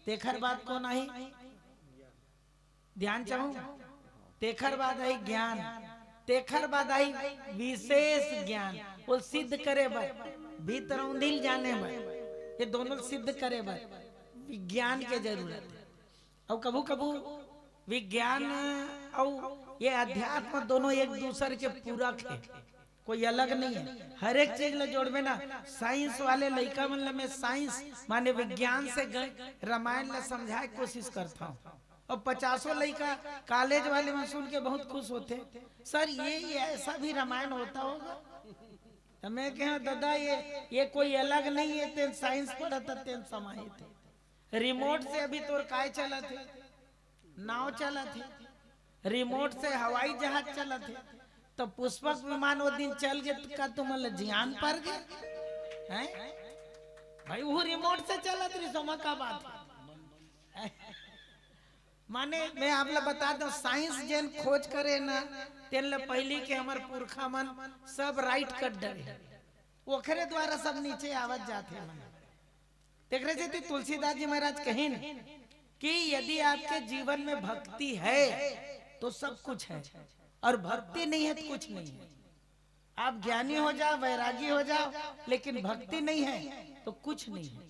तेखर बाद कौन आही? ध्यान चाहूं, तेखर बाद आही ज्ञान, तेखर बाद आही विशेष ज्ञान, वो सिद्ध करे बर, भीतर औंधी ल जाने बर, ये दोनों सिद्ध करे बर विज्ञान के जरूरत है। अउ कभू कभू विज्ञान अउ ये अध्यात्म दोनों एक दूसर के पूरक है, कोई अलग नहीं है। हर एक चीज ला जोड़बे ना, साइंस वाले लइका मन ला मैं साइंस माने विज्ञान से ग-, रामायण ला समझाए के कोशिश करता हूँ। अउ पचासों लइका कॉलेज वाले मन सुन के बहुत खुश होथे, सर ये, ये ऐसा भी रामायण होता होगा? तो मैं कहे, दादा ये, ये कोई अलग नहीं है, तेन साइंस पढ़त हे, तेन समाहित है। रिमोट से अभी तोर काय चलत हे? नाव चलत हे। रिमोट से हवाई जहाज चलत हे। तो पुष्पक विमान वो दिन चल गे, तो का तुमन ला जियान पर गे? हैं? भाई, वो रिमोट से चलत रहिस, ओमा का बात है? माने, मैं आप ला बता दूं, साइंस जेन खोज करे ना, तेन ला पहली के हमर पुरखा मन सब राइट कर डरे। ओखरे द्वारा सब नीचे आवत जात हे मन। तेकरे सेती तुलसीदास जी महाराज कहिन कि यदि आपके जीवन में भक्ति है तो सब कुछ है, और भक्ति नहीं है तो कुछ नहीं है। आप ज्ञानी हो जाओ, वैरागी हो जाओ, लेकिन भक्ति नहीं है तो कुछ नहीं है।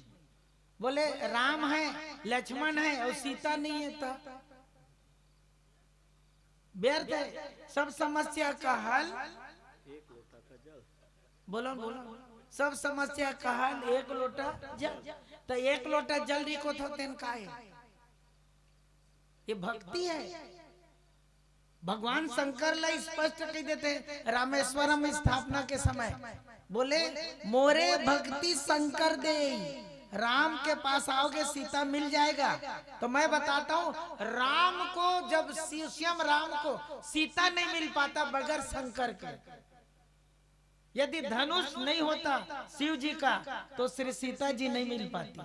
बोले, राम है, लक्ष्मण है और सीता नहीं है तो व्यर्थ है। सब समस्या का हल, बोलो, बोलो, सब समस्या का हल एक लोटा जल। तो एक लोटा जल रिकोथो तेन काय? ये भक्ति है। भगवान शंकर ला स्पष्ट कह देते हैं, रामेश्वरम स्थापना के समय बोले, मोरे भक्ति शंकर दे, राम के पास आओगे, सीता मिल जाएगा। तो मैं बताता हूँ, राम को जब शिव, स्वयं राम को सीता नहीं मिल पाता बगैर शंकर के। यदि धनुष नहीं होता शिव जी का, तो श्री सीता जी नहीं मिल पाती।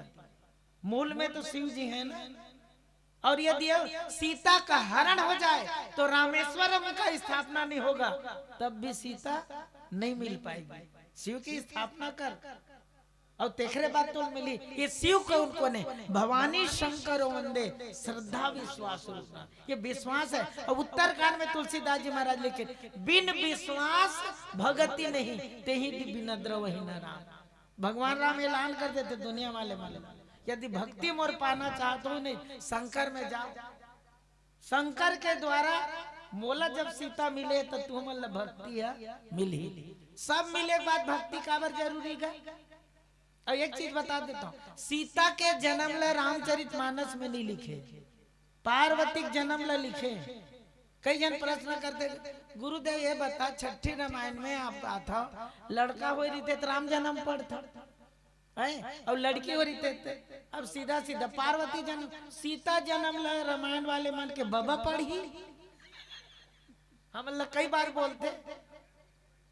मूल में तो शिव जी है ना। और यदि अब सीता का हरण हो जाए, तो रामेश्वरम का स्थापना नहीं होगा, तब भी सीता नहीं मिल पाएगी। शिव की स्थापना कर, और तेखरे बाद तो मिली। ये शिव कौन कौन है? भवानी शंकर वंदे, श्रद्धा विश्वास रूप में। ये विश्वास है। और उत्तरकांड में तुलसीदास जी महाराज लिखे, बिन विश्वास भगति नहीं, तेहि बिन द्रवहि न राम। भगवान राम ऐलान कर देते दुनिया वाले मन ला, यदि भक्ति मोर पाना चाहत हो नहीं, शंकर में जाओ। शंकर के द्वारा मोला जब सीता मिले तो तुमन ला भक्ति ह मिलही। सब मिले के बाद भक्ति काबर जरूरी गा? और एक चीज बता देता हूँ, सीता के जन्म ला रामचरित मानस में नहीं लिखे, पार्वती के जन्म ला लिखे। कई झन प्रश्न करथे, "गुरुदेव, ये बता, छठी रामायण में आप आथव, लड़का होय रहिते त राम जन्म पड़थव, हैं? अउ लड़की होय रहिते त?" अब सीधा सीधा पार्वती जन्म, सीता जन्म ल रामायण वाले मन के बबा पढ़ही। हमन ल कई बार बोलथे,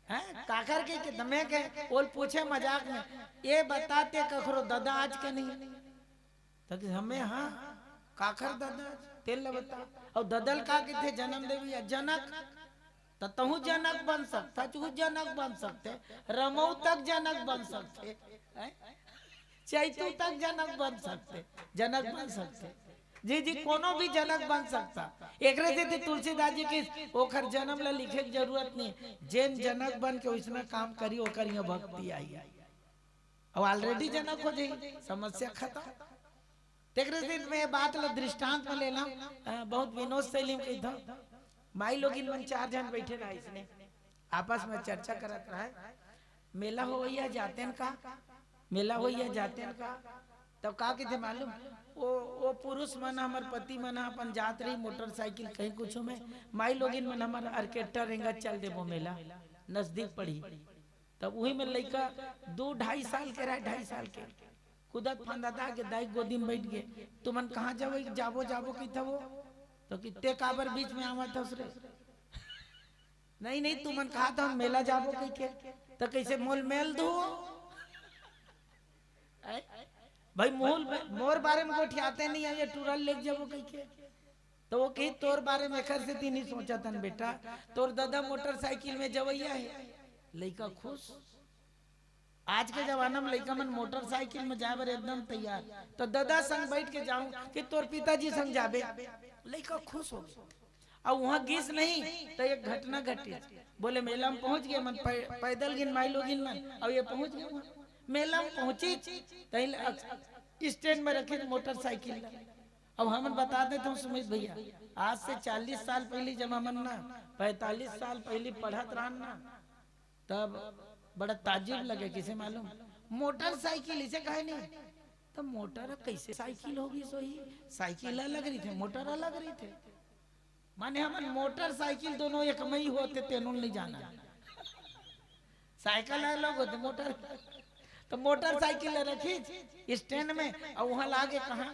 हैं? काकर के, के मैं के, ओल पूछे मजाक में, "ये बता, ते कखरो ददा आज के नहीं?" त कि हमें, हाँ, काखर ददा, तेल ल बता। अउ ददल का कहिथे, जन्म देवी या जनक, त तहू जनक बन सकथा, तहू जनक बन सकथे, रमऊ तक जनक बन सकथे, हैं? चैतू तक जनक बन सकथे, जनक बन सकथे। जी, जी, कोनो भी जनक बन सकथा। एकरे सेती तुलसीदास जी की ओखर जन्म ल लिखे के जरूरत नहीं। जेन जनक बन के ओइसना काम करी, ओकर यहाँ भक्ति आई। अब already जनक हो जाई, समस्या खत्म। तेकरे सेती मैं बात ल दृष्टांत में लेना, अ, बहुत विनोद शैली में कहिथव। माई लोगिन मन चार झन बैठे रहा इसने, आपस में चर्चा करत रहा, "मेला होवइया जातेन का, मेला होवइया जातेन का?" तब का कहिथे मालूम? ओ, ओ पुरुष मन, हमर पति मन ह अपन जात रही मोटरसाइकिल कहीं कुछ में, माई लोगिन मन हमर ऑर्केस्ट्रा रेंगत चल देबो मेला, नजदीक पड़ी। तब उही में लइका दू ढाई साल के रहे, ढाई साल के, कूदत फांदत आके दाई गोदी में बैठ गे। "तुमन कहाँ जाबो, जाबो, जाबो कहिथव?" तो कि, "ते काबर बीच में आवत हस रे?" "नहीं, नहीं, तुमन कहा था हम मेला जाबो कहिके।" "तो कइसे मोल मेल दू?" ऐ? भाई मोल, मोर बारे में गोठियाते नहीं है, ये टूरा ल लेके जाबो कहिके। तो वो कही, "तोर बारे में एकर सेती नहीं सोचत हन बेटा, तोर ददा मोटरसाइकिल में जवइया है।" लइका खुश। आज के जमाना में लइका मन मोटरसाइकिल में जाए बर एकदम तैयार। तो ददा संग बैठ के जाऊं कि तोर पिताजी संग जाबे? लइका खुश हो गए। अब वहां गिस नहीं, तो एक घटना घटी। बोले, "मेला में पहुंच गए मन, पै-, पैदल गिन माई लोगिन मन, अब ये पहुंच गए वहां।" मेला में पहुंची, तहीं स्टैंड में रखी मोटरसाइकिल ला। अब हमन बता देते हूँ सुमित भैया, आज से चालीस साल पहले जब हमन ना, पैंतालीस साल पहले पढ़त रहन ना, तब बड़ा ताजुब लगे, किसे मालूम? मोटरसाइकिल इसे कहे नहीं, तो मोटर कैसे साइकिल होगी? सोही साइकिल अलग रही थे, मोटर अलग रही थे। माने हमन मोटरसाइकिल दोनों एक मई होते, तेनो नहीं जाना। साइकिल अलग होते, मोटर, तो मोटरसाइकिल रखी स्टैंड में, और वहां लागे कहा,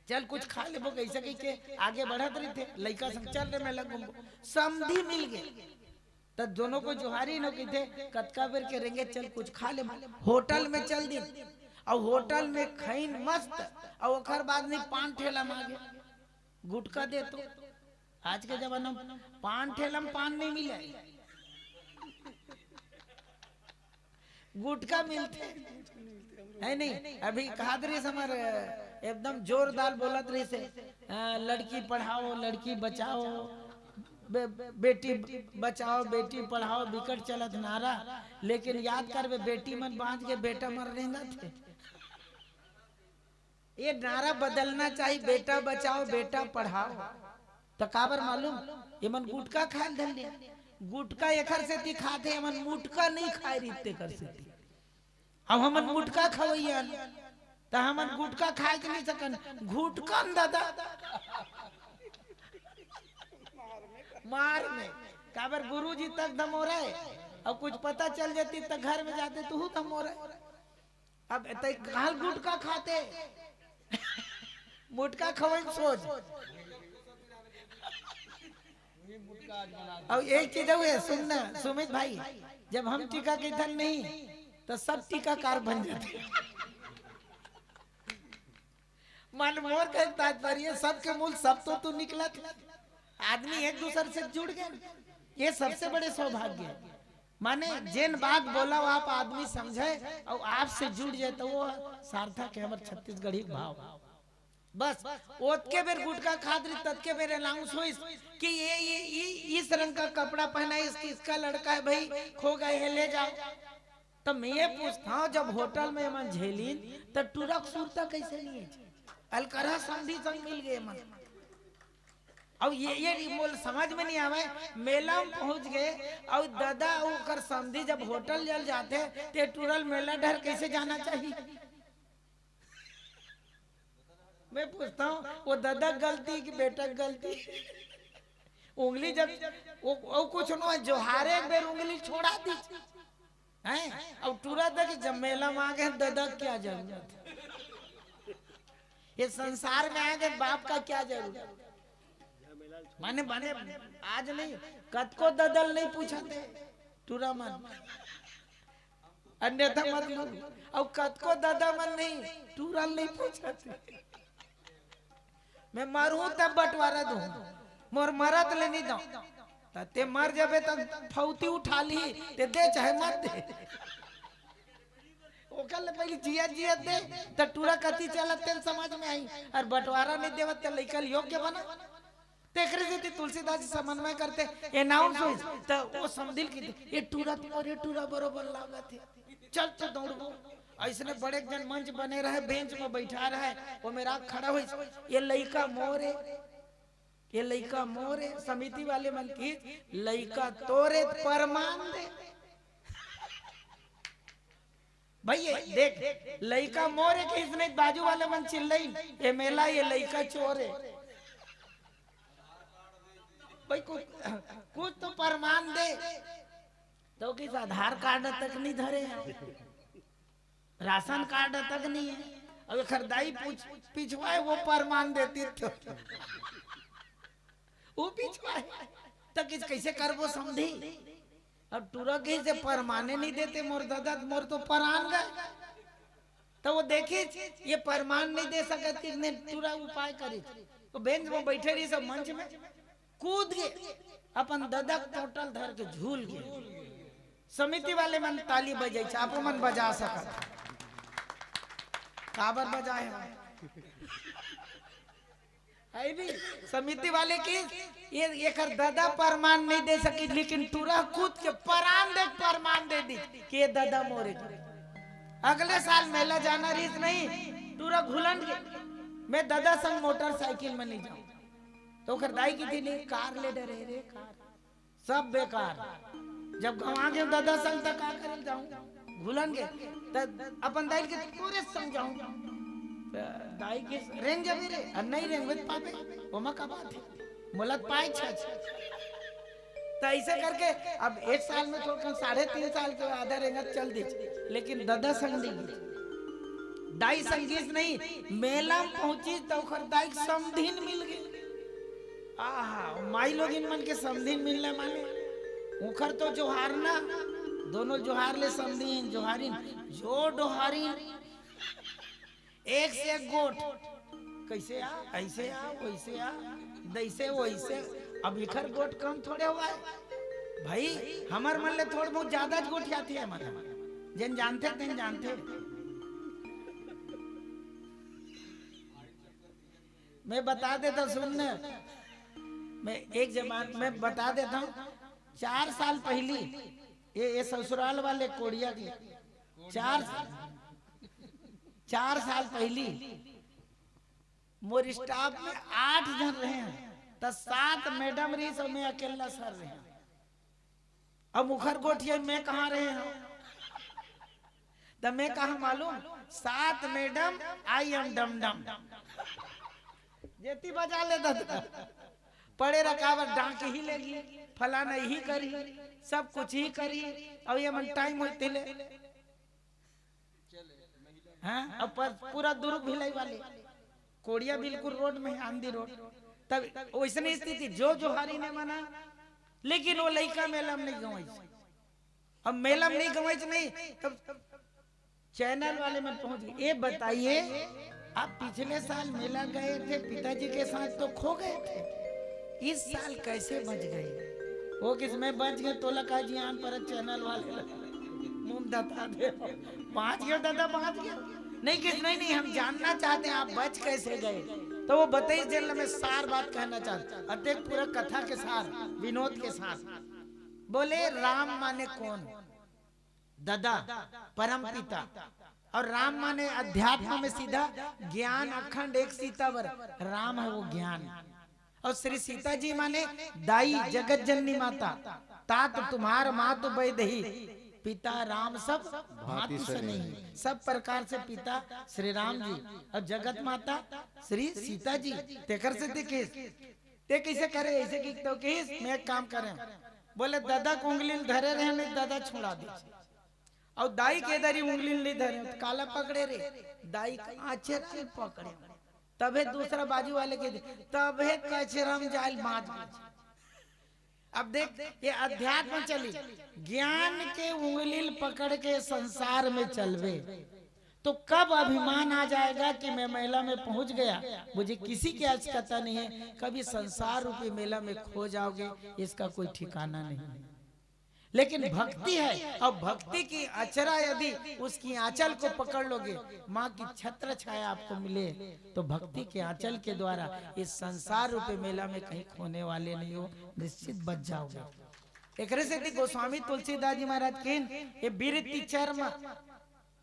"चल कुछ खा लेबो," कैसे कह के आगे बढ़त रही थे। लइका संग, "चल रे, मैं लग घूमबो।" समधी मिल गए, तो दोनों को जोहारी नो कहिथे, "कतका बेर के रेंगे, चल कुछ खा लेबो।" होटल में चल दी, और होटल में खैन मस्त, और ओकर बाद नहीं पान ठेला मांगे, "गुटखा दे तो।" आज के जमाना में पान ठेला में पान नहीं मिले, गुटखा मिलते, है नहीं? अभी कहा दे रही हमारे एकदम जोरदार बोलत रही से, "अ, लड़की पढ़ाओ, लड़की बचाओ, बे-, बेटी बचाओ, बेटी पढ़ाओ," बिकट चलत नारा। लेकिन याद करबे, बेटी मन बांच के बेटा मर रेंगत हे। ये नारा बदलना चाहिए, "बेटा बचाओ, बेटा पढ़ाओ।" तो काबर मालूम? ये मन गुटखा खाए धन लिया। गुटखा एकर सेती खाथे, ये मन मुटका नहीं खाए रहिते कर सेती। अब हमन मुटका खवैया, तो हमन गुटखा खाए के नहीं सकन, घुटका न दादा। मार में। काबर गुरुजी तक धमोरा है, अब कुछ पता चल जाती तो घर में जाते तू धमोरा है। अब तै काल गुटखा खाते, मुटका खवई सोच। अब एक चीज हुए, सुनना सुमित भाई, जब हम टीका के धन नहीं, तो सब टीकाकार बन जाते। मन मोर के तात्पर्य, सबके मूल सब तो तू निकलत। आदमी एक दूसर से जुड़ गए, ये सबसे बड़े सौभाग्य है। माने जेन बात बोला, वो आप आदमी समझे और आपसे जुड़ जाए, तो वो सार्थक है हमर छत्तीसगढ़ी भाव। बस ओतके बेर गुटखा खात रही, ततके बेर अनाउंस होइस कि ये, ये, ये इस रंग का कपड़ा पहना है, इसकी, इसका लड़का है भाई, खो गए है, ले जाओ। तो मैं ये पूछता हूँ, जब होटल में मन झेलिन, तो टुरक सुरता कैसे नहीं है? अलकरहा समधी संग मिल गए मन। अब ये, ये मोल समझ में नहीं आवे। मेला में पहुंच गए और दादा ओकर समधी जब होटल जल जाते, ते टुरल मेला डर कैसे जाना चाहिए? मैं पूछता हूँ, वो दादा गलती कि बेटा गलती? उंगली जब वो, वो कुछ नो है, जोहारे एक बेर उंगली छोड़ा दी। हैं? अब टूरा था कि जब मेला में आ गए, ददा क्या जरूरत है? ये संसार में आ गए, बाप का क्या जरूरत? माने, माने, आज नहीं, कतको ददल नहीं पूछाते टूरा मन। अन्यथा मत लो। अब कतको ददा मन नहीं, टूरा नहीं पूछाते। मैं मरहूं तब बंटवारा दूं, मोर मरत ले नहीं दो। त ते मर जाबे त फौती उठा ली, ते दे चाहे मत दे। ओकर ले पहले जिया जिया दे, त टूरा कति चलत तेन समझ में आई। और बंटवारा नहीं देवत त लइका ल योग्य बना। तेकरे सेती तुलसीदास जी समन्वय करते, अनाउंस होइस, त वो समधिन कहिथे, "ये टूरा तुम्हारे टूरा बरोबर लागत है, चल तो दौड़बो।" अइसने बड़े जन मंच बने रहे, बेंच में बैठा रहे, वो मेरा खड़ा होइस, "ये लइका मोर है, ये लइका मोर है।" समिति वाले मन कहिस, "लइका तोर है, परमान दे।" भाई, ये देख, लइका मोर है कहिस नहीं, बाजू वाले मन चिल्लाई, "ये मेला, ये लइका चोर है।" भाई, कुछ, कुछ तो परमान दे। त कहिस, "आधार कार्ड तक नहीं धरे है, राशन कार्ड तक नहीं है।" अब एकर दाई पूछ, पिछवाए, वो परमान देती तो। वो पिछवाए। त कहिस, "कैसे करबो समधी?" अब टूरा कहिस, "परमाने नहीं देते मोर ददा, मोर तो परान गए।" त वो देखिस, ये परमान नहीं दे सकत कि नहीं, टूरा उपाय करिस। वो बेंच में बैठे रहिस, सब मंच में कूद के अपन ददा के टोटल धर के झूल गे। समिति वाले मन ताली बजाइस, आप मन बजा सकत। काबर बजाए हो? है भी समिति वाले कहिस, "ये एकर ददा परमान नहीं दे सकिस, लेकिन टूरा कूद के परान दे, परमान दे दिस कि ये ददा मोरे।" अगले साल मेला जाना रहिस नहीं, टूरा घुलन गे, "मैं ददा संग मोटरसाइकिल में नहीं जाऊं।" त ओकर दाई कहिथे, "नहीं, कार ले डरे रे, कार।" सब बेकार। जब गंवा गेंव ददा संग, त का करे जाऊं? घुलन गे। त अपन दाई ल कहिथे, "तोरे संग जाऊं।" त दाई कहिस, "रेंग जाबे रे।" "अरे नहीं रेंगबे त पाबे, ओमा का बात है, मोला त पाए छच।" त ऐसे करके अब एक साल में थोड़ा कम, साढ़े तीन साल के आधा रेंगत चल दिस, लेकिन ददा संग नहीं गिस। दाई संग गिस नहीं, मेला में पहुंचिस त ओकर दाई के समधिन मिल गे। आहा, माई लोगिन मन के समधिन मिलना माने, उखर तो जोहार ना, दोनों जोहार ले समधिन, जोहारिन, जो डोहारिन, एक से एक गोठ, कैसे आ, ऐसे आ, वैसे आ, दैसे वैसे। अब इखर गोठ कम थोड़े हुआ है भाई, हमर मन ले थोड़ बहुत ज्यादा गोठियाथे हमर, जेन जानथे तेन जानथे। मैं बता देता, सुन न, मैं एक जबान मैं बता देता हूँ। चार साल पहली ये, ये ससुराल वाले कोड़िया के चार, चार साल पहली मोर स्टाफ में आठ जन रहे हैं, त सात मैडम रहिस अउ मैं अकेला सर रहे। अब मुखर गोठिया मैं कहाँ रहे हूँ? त मैं कहा मालूम, सात मैडम, I am डम डम। जेती बजा ले दादा, पड़े रखावत डांक ही लेगी, फलाना ही करी, सब कुछ ही करी। अब ये मन टाइम होते ले। हाँ, अब पर, पूरा दुर्ग भिलाई वाले कोड़िया बिल्कुल रोड में, आंधी रोड। तब वैसने स्थिति, जो जोहारी ने मना, लेकिन वो लइका मेला में नहीं गंवाइस। अब मेला में नहीं गंवाइस नहीं, तब चैनल वाले मन पहुंच गए। ये बताइए, आप पिछले साल मेला गए थे, पिताजी के साथ तो खो गए थे, इस साल कैसे बच गए? वो किस में बच गए, तोला का जियान पर चैनल वाले मुंह दता दे। बांच गयो दादा, बांच गयो। नहीं किस, नहीं, नहीं, हम जानना चाहते हैं आप बच कैसे गए। तो वो बताइस जेन ल मैं सार बात कहना चाहता, अतेक पूरा कथा के सार, विनोद के सार। बोले, राम माने कौन? ददा, परम पिता। और राम माने अध्यात्म में सीधा ज्ञान, अखंड एक सीता बर। राम है वो ज्ञान। और श्री सीता जी माने दाई, जगत जननी माता। तात तुम्हार मातु बैदही, पिता राम सब भांति भांति से से नहीं। नहीं। सब प्रकार से पिता श्री राम जी और जगत माता श्री सीता जी। तेकर से देखे ते कइसे करे? अइसे कि तो कहिस, "मैं एक काम करेंव।" बोले, "ददा के उंगली ल धरे रहेंव, नहीं ददा छुड़ा दीस।" अउ दाई के दरी उंगली ल नहीं धरे, त काला पकड़े रे? दाई के आँचरा ल पकड़े। तभे दूसरा बाजू वाले के दे, तभे कचरा म जाय ल बाँच गे। अब देख, ये अध्यात्म चली, ज्ञान के उंगली ल पकड़ के संसार में चलबे, तो कब अभिमान आ जाएगा कि मैं मेला में पहुंच गया, मुझे किसी की आवश्यकता नहीं है, कभी संसार रूपी मेला में खो जाओगे, इसका कोई ठिकाना नहीं है। लेकिन भक्ति है, और भक्ति की अचरा यदि उसकी आंचल को पकड़ लोगे, माँ की छत्र छाया आपको मिले, तो भक्ति के आंचल के द्वारा इस संसार रूपी मेला में कहीं खोने वाले नहीं हो, निश्चित बच जाओगे। एकरे सेती गोस्वामी तुलसीदास जी महाराज कहिन, "ये बिरती चर्म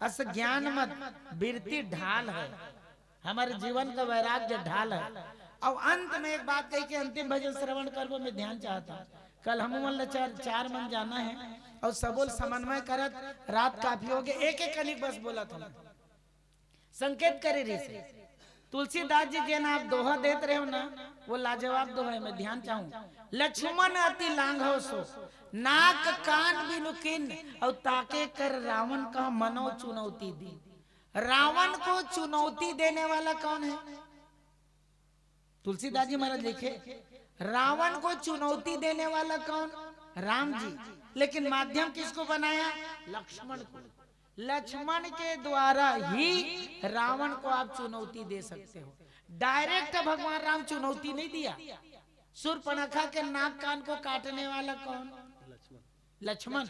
अस ज्ञान मत, बिरती ढाल है।" हमारे जीवन का वैराग्य ढाल है। अब अंत में एक बात कही के अंतिम भजन श्रवण करबो, मैं ध्यान चाहत हूँ। कल हम मन ला चार, चार मन जाना है और सबो ल समन्वय करत रात काफी हो गए, एक एक कनिक बस बोलत हूँ। संकेत करे रहिस हे। तुलसीदास जी जेन आप दोहा देत रहे हो ना, वो लाजवाब दोहा है, मैं ध्यान चाहूँ। "लक्ष्मण अति लांघव सो, नाक कान बिनु कीन, और ताके कर रावण कह मनो चुनौती दीन।" रावण को चुनौती देने वाला कौन है? तुलसीदास जी महाराज लिखे, रावण को चुनौती देने वाला कौन? राम जी। लेकिन माध्यम किसको बनाया? लक्ष्मण को। लक्ष्मण के द्वारा ही रावण को आप चुनौती दे सकते हो। डायरेक्ट भगवान राम चुनौती नहीं दिया। शूर्पणखा के नाक कान को काटने वाला कौन? लक्ष्मण।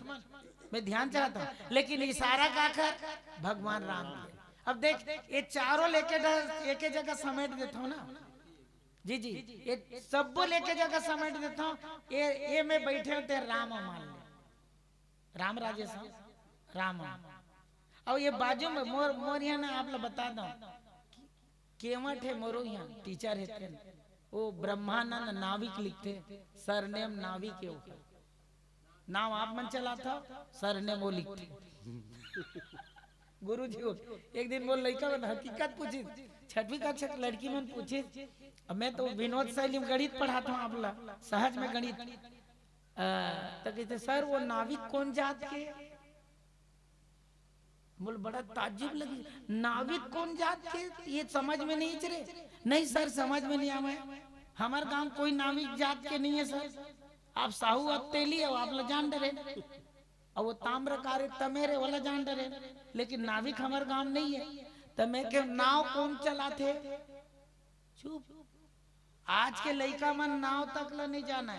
मैं ध्यान चाहत हूँ, लेकिन इशारा काकर? भगवान राम के। अब देख, ये चारों लेके ड-, एक जगह समेट देता हूँ ना। जी, जी, ये सबो लेके जगह समेट देता हूँ। ये, ये मैं बैठे होते राम मान ले, राम राजेश, राम। और ये बाजू में मोर, मोर यहाँ ना आप लोग बता दो, केवट हे मोरो यहाँ, टीचर हे तेन। ओ ब्रह्मानंद नाविक लिखथे, सरनेम नाविक हे ओकर। नाव आप मन चलाथव, सरनेम ओ लिखथे। गुरुजी हो, एक दिन मोर लइका मन हकीकत पूछिस, छठवीं कक्षा के लड़की मन पूछिस, अब मैं तो विनोद शैली में गणित पढ़ात हूँ आप ला, सहज में गणित। अ, त कहिथे, "सर, वो नाविक कौन जात के?" मोला बड़ा ताज्जुब लगी, "नाविक कौन जात के? ये समझ में नहीं रे।" "नहीं सर, समझ में नहीं आवे, हमर गांव कोई नाविक जात के नहीं है सर, आप साहू, आप तेली हो, आप ला जान डरे, और वो ताम्रकारी तमेरे वाला जान डरे, लेकिन नाविक हमर गांव नहीं है।" त मैं कहेंव, "नाव कौन चलाथे?" चुप। आज के लइका मन नाव तक ला नहीं जाने।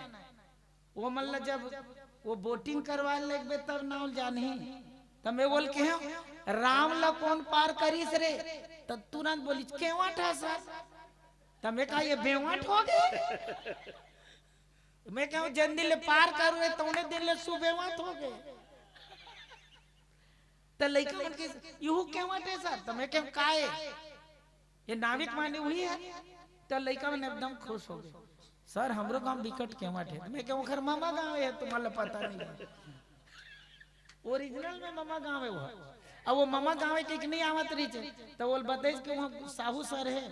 वो मन ला जब वो बोटिंग करवाए लगबे तब नाव जानही। त मैं बोल के हूँ, "राम ला कौन पार करिस रे?" त तुरंत बोलिस, "केवट हे सर।" त मैं कहा, "ये बेवट हो गए?" मैं कहूँ, "जन दिन ले पार करू रे, तौने दिन ले सुबेवट हो गए।" त लइका मन के, "यहू केवट हे सर?" त मैं कहूँ, "काय? ये नाविक माने वही है।" त लइका मन एकदम खुश हो गए, "सर, हमरो गांव बिकट केवट हे।" त मैं कहूँ, "ओखर ममा गांव हे, तुम्हारा पता नहीं है।" ओरिजिनल में ममा गांव हे वो। अब वो ममा गांव हे कि नहीं आवत रहिस हे, त वो बताइस कि वहाँ साहू सर हे,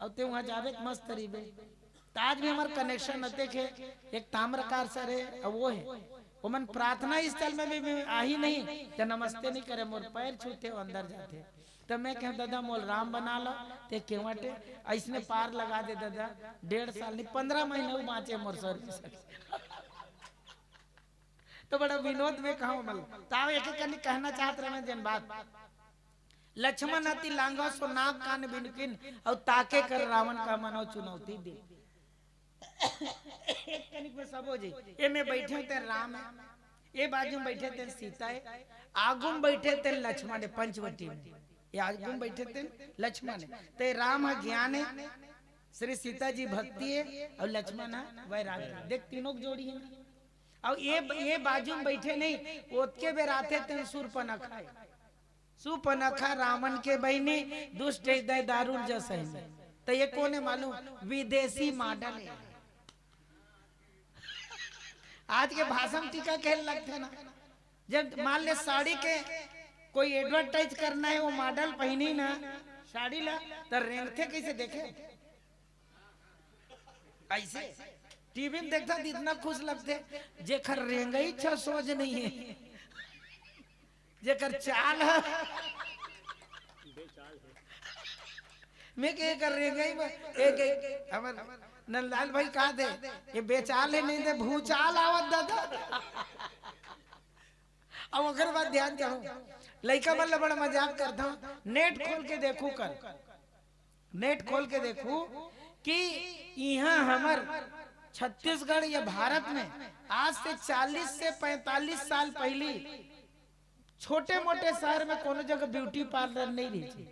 अउ ते वहाँ जाबे त मस्त रहिबे। त आज भी हमर कनेक्शन अतेक हे, एक ताम्रकार सर हे, अउ वो हे। ओमन प्रार्थना स्थल में भी, भी आही नहीं, त नमस्ते नहीं करे, मोर पैर छूथे, वो अंदर जाथे। त मैं कहेंव, "ददा, मोला राम बना लो, ते केवट हे, अइसने पार लगा दे ददा, डेढ़ साल नहीं, पन्द्रह महीना वो बाँचे मोर सर के साथ।" त बड़ा विनोद में कहूँ मैं। त एक एक कनी कहना चाहत रहे मैं जेन बात। "लक्ष्मण अति लांघव सो नाक कान बिनु कीन, अउ ताके कर रावण कह मनो चुनौती दीन।" एक कनिक में सब हो जाई। ए में बैठे होते राम हे, ए बाजू में बैठे होते सीता हे, आगू में बैठे होते लक्ष्मण हे, पंचवटी में। ए आगू में बैठे होते लक्ष्मण हे। त राम हे ज्ञान हे, श्री सीता जी भक्ति हे, अउ लक्ष्मण हे वैराग्य। देख, तीनों की जोड़ी हे ना। अउ ए, ए बाजू में बैठे नहीं, ओतके बेर आथे तेन सूर्पनखा हे। सूर्पनखा रावण के बहिनी, दुष्ट हृदय दारुण जस हे। त ए कोन हे मालूम? विदेशी मॉडल हे। आज के भाषा में टीका कहे लगथे ना। जब मान ले साड़ी के कोई एडवर्टाइज करना हे, वो मॉडल पहिनी ना साड़ी ला, त रेंगथे कइसे देखे? ऐसे टीवी में देखता त इतना खुश लगथे, जेकर रेंगई छ सोझ नहीं है, जेकर चाल है। मैं के कर रेंगई में एक, एक हमर नंदलाल भाई कहा दे, ये बेचाल है नहीं दे, भूचाल आवत दादा। अब ओकर बाद ध्यान चाहूँ, लइका मन ला बड़ा मजाक करता हूँ, नेट खोल के देखू कर, नेट खोल के देखू कि यहाँ हमर छत्तीसगढ़ या भारत में आज से चालीस से पैंतालीस साल पहली छोटे मोटे शहर में कोनो जगह ब्यूटी पार्लर नहीं रही थी,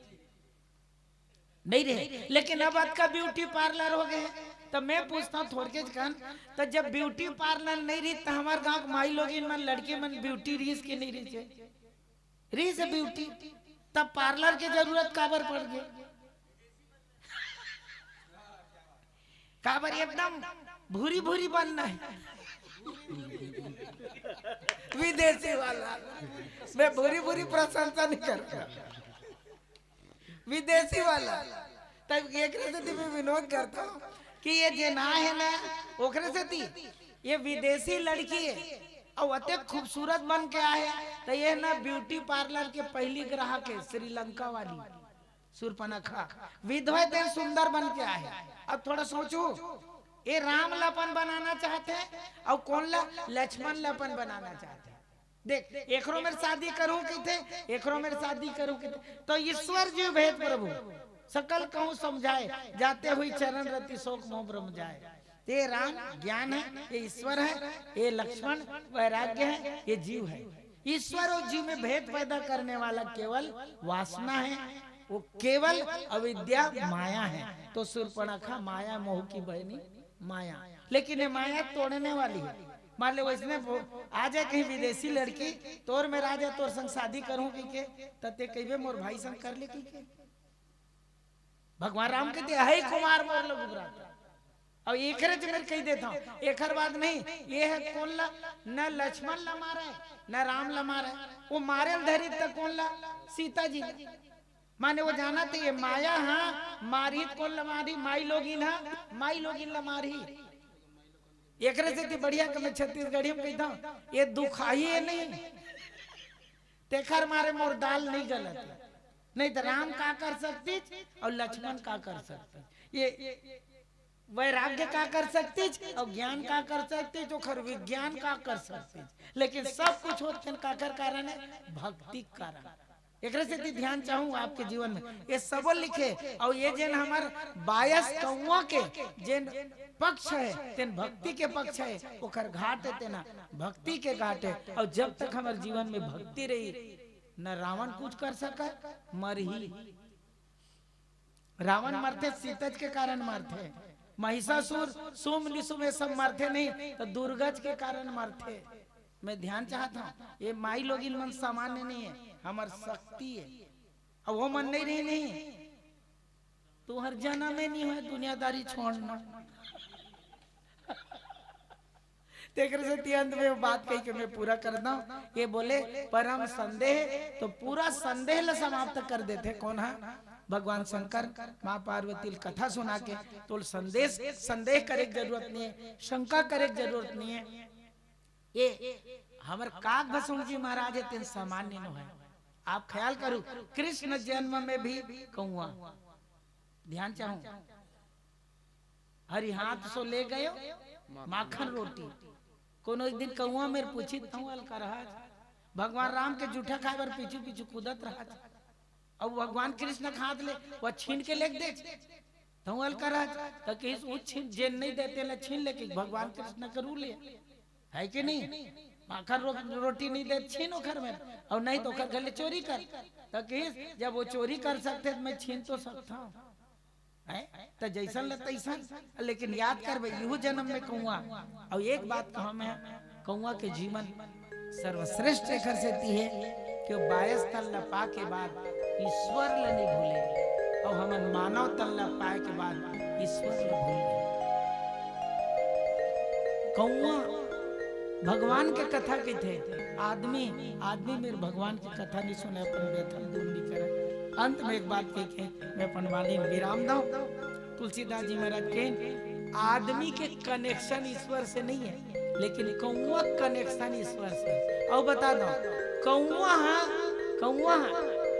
नहीं रहे, लेकिन अब अतका ब्यूटी पार्लर हो गए हैं। तो मैं पूछता हूँ थोड़के कन, तो जब ब्यूटी पार्लर नहीं रही तो हमारे गांव के माई लोगिन मन, लड़की मन ब्यूटी रहीस के नहीं रहीस? रहीस ब्यूटी, तब पार्लर के जरूरत काबर पड़ गए? काबर एकदम भूरी भूरी बनना है। विदेशी वाला, मैं भूरी भूरी प्रशंसा नहीं करता, विदेशी वाला। तब एकरे सेती मैं विनोद करता हूँ कि ये जेन आए है ना, ओकरे सेती ये विदेशी लड़की है और अतेक खूबसूरत बन के आए है, तो ये ना ब्यूटी पार्लर के पहली ग्राहक है, श्रीलंका वाली। सूर्पनखा विधवा तेन सुंदर बन के आए। अब थोड़ा सोचू, ये राम ला अपन बनाना चाहते हैं और कोन ला? लक्ष्मण ला अपन बनाना चाहते हैं। देख, एकरो मेर शादी करूं कहिथे, एकरो मेर शादी करूं कहिथे, तो ईश्वर जीव भेद प्रभु, सकल कहूं समझाए, जाते हुई चरण रति शोक मोह भ्रम जाए। ये राम ज्ञान है, ये ईश्वर है, ये लक्ष्मण वैराग्य है, ये जीव है। ईश्वर और जीव में भेद पैदा करने वाला केवल वासना है, वो केवल अविद्या माया है। तो सूर्पणखा माया मोह की बहनी माया, लेकिन ये माया तोड़ने वाली है। मान ले वैसने वो आ जाए कहीं विदेशी लड़की, तोर मेर आ जाए, तोर संग शादी करूं कहिके, त ते कहिबे मोर भाई संग कर ले कहिके। भगवान राम कहिथे, "अहइ कुमार मोर लघु भ्राता।" अब एकरे च मेर कहि देत हंव, एकर बाद नहीं, ये ह कोन ला, न लक्ष्मण ला मारे, न राम ला मारे, वो मारे ल धरिस त कोन ला? सीता जी ला। माने वो जानथे ये माया ह मारही त कोन ला मारही? माई लोगिन ह, माई लोगिन ला मारही। एकरे सेती बढ़िया के मैं छत्तीसगढ़ी में कहिथंव, ये दुखाही हे नहीं, तेखर मारे मोर दाल नहीं गलत हे। नहीं त राम का कर सकतिस अउ लक्ष्मण का कर सकतिस, ये वैराग्य का कर सकतिस अउ ज्ञान का कर सकतिस, ओखर विज्ञान का कर सकतिस, लेकिन सब कुछ होत तेन काकर कारण हे? भक्ति के कारण। एकरे सेती ध्यान चाहूं आपके जीवन में, ये सबो लिखे। अउ ये जेन हमर बायस कौवा के जेन पक्ष हे, तेन भक्ति के पक्ष हे, ओखर घाट हे, तेना भक्ति के घाट हे। अउ जब तक हमर जीवन में भक्ति रही, न रावण कुछ कर सकय, मरही। रावण मरथे सीतज के कारण मरथे, महिषासुर, सुम निसुम ये सब मरथे नहीं, त दुर्गज के कारण मरथे। मैं ध्यान चाहत हंव, ये माई लोगिन मन सामान्य नहीं हे, हमर शक्ति हे। अब वो मन नहीं रही नहीं, तुहर जनम हे नहीं होय दुनियादारी छोड़ना। तेकरे सेती अंत में वो बात कहिके मैं पूरा करत हंव। ये बोले परम संदेह, तो पूरा संदेह ला समाप्त कर देथे। कोन ह? भगवान शंकर। माँ पार्वती ल कथा सुना के तोल संदेश, संदेह करे के जरूरत नहीं हे, शंका करे के जरूरत नहीं हे। ये हमर काग भसुंग जी महाराज हे, तेन सामान्य नो हे। आप ख्याल करू, कृष्ण जन्म में भी कौवा, ध्यान चाहूं, हरि हाथ सो ले गयो माखन रोटी। कोनो एक दिन कौवा मेर पूछिस, "तहूं अलकरहा?" भगवान राम के जूठा खाय बर पीछू पीछू कूदत रहत। अउ भगवान कृष्ण के हाथ ले वो छीन के लेग देस, "तहूं अलकरहा?" त कहिस, "उ छीन, जेन नहीं दे तेला छीन ले," कि भगवान कृष्ण के रू ले, हे कि नहीं? माखन रो-, रोटी नहीं दे, छीन ओखर मेर, अउ नहीं त ओखर घर ले चोरी कर। त कहिस, "जब वो चोरी कर सकथे त मैं छीन तो सकथंव।" हैं? त जइसन ल तइसन, लेकिन याद करबे, इहू जनम में कौवा। अउ एक बात कहंव मैं, कौवा के जीवन सर्वश्रेष्ठ एखर सेती हे कि वो बायस तन ल पा के बाद ईश्वर ल नहीं भूले, अउ हमन मानव तन ल पाए के बाद ईश्वर ल भूल गए। कौवा भगवान के कथा कहिथे, आदमी, आदमी मेर भगवान के कथा नहीं सुने, अपन व्यथा ल दूर नहीं करे। अंत में एक बात कहिके मैं अपन वाणी ल विराम दंव। तुलसीदास जी महाराज कहिन, आदमी के कनेक्शन ईश्वर से नहीं है, लेकिन कौआ कनेक्शन ईश्वर से। और बता दो, कौआ हा कौआ हा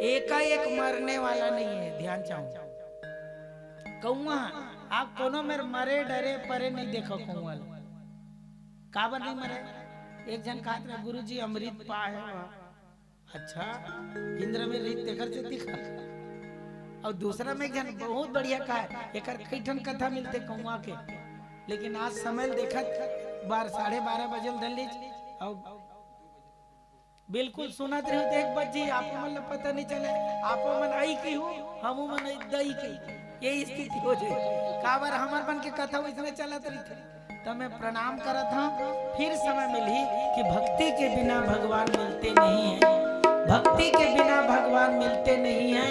एकाएक मरने वाला नहीं है। ध्यान चाहूँ, कौआ हा आप कोनो मेर मरे डरे परे नहीं देखो कौआ ला। काबर नहीं मरे? एक झन कहत रहे, "गुरुजी, अमृत पाए हवा।" अच्छा, इंद्र में रहित तेकर से दिखा। और दूसरा में एक झन बहुत बढ़िया कहा है, एकर कई ठन कथा मिलते कौआ के, लेकिन आज समय देखत बार साढ़े बारह बजे धर लीज। और बिल्कुल सुनत रही तो एक बज जी, आप मन ला पता नहीं चले, आप मन आई की हो, हम मन दई की, ये स्थिति हो जाए। काबर हमर मन के कथा वैसने चलत रही थे। त मैं प्रणाम करत हूँ। फिर समय मिलही कि भक्ति के बिना भगवान मिलते नहीं है, भक्ति के बिना भगवान मिलते नहीं है,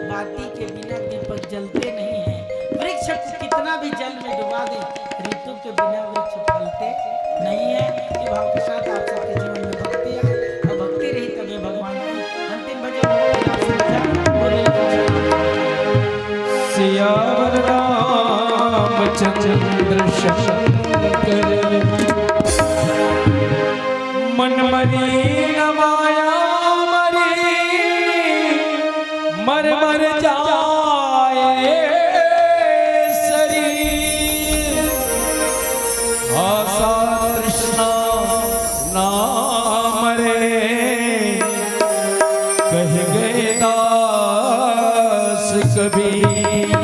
बाती के बिना दीपक जलते नहीं है। वृक्ष को कितना भी जल में डुबा दे, ऋतु के बिना वृक्ष फलते नहीं है। ये भाव के साथ आप सबके जीवन में भक्ति आए और भक्ति रही तभी भगवान की। अंतिम भजन। सियावर रामचंद्र शंकर। मन मरी न माया मरी, मर मर जाए शरीर। आशा तृष्णा ना मरे, कह गए दास कबीर।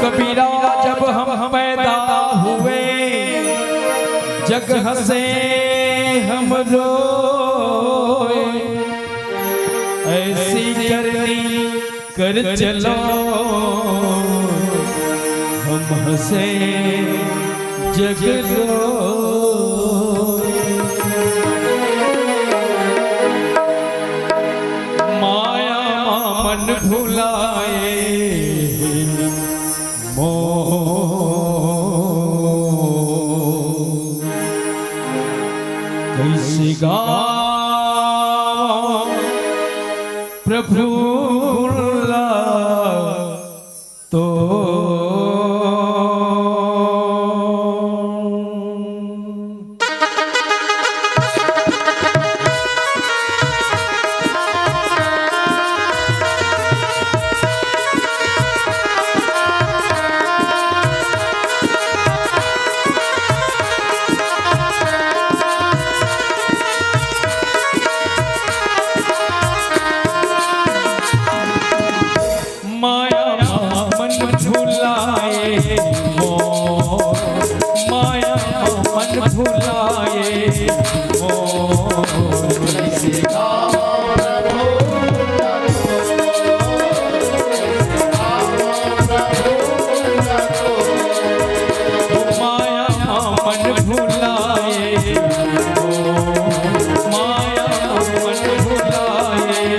कबीरा, जब हम पैदा हुए, जग हंसे हम रोए, ऐसी करनी कर चलो हम हंसे जग रोए। माया मन भुलाए मोह, कैसे गावा प्रभु ला तो। माया मन भुलाए मोर, माया मन भुलाए मोर। माया मन भुलाए, माया मन भुलाए।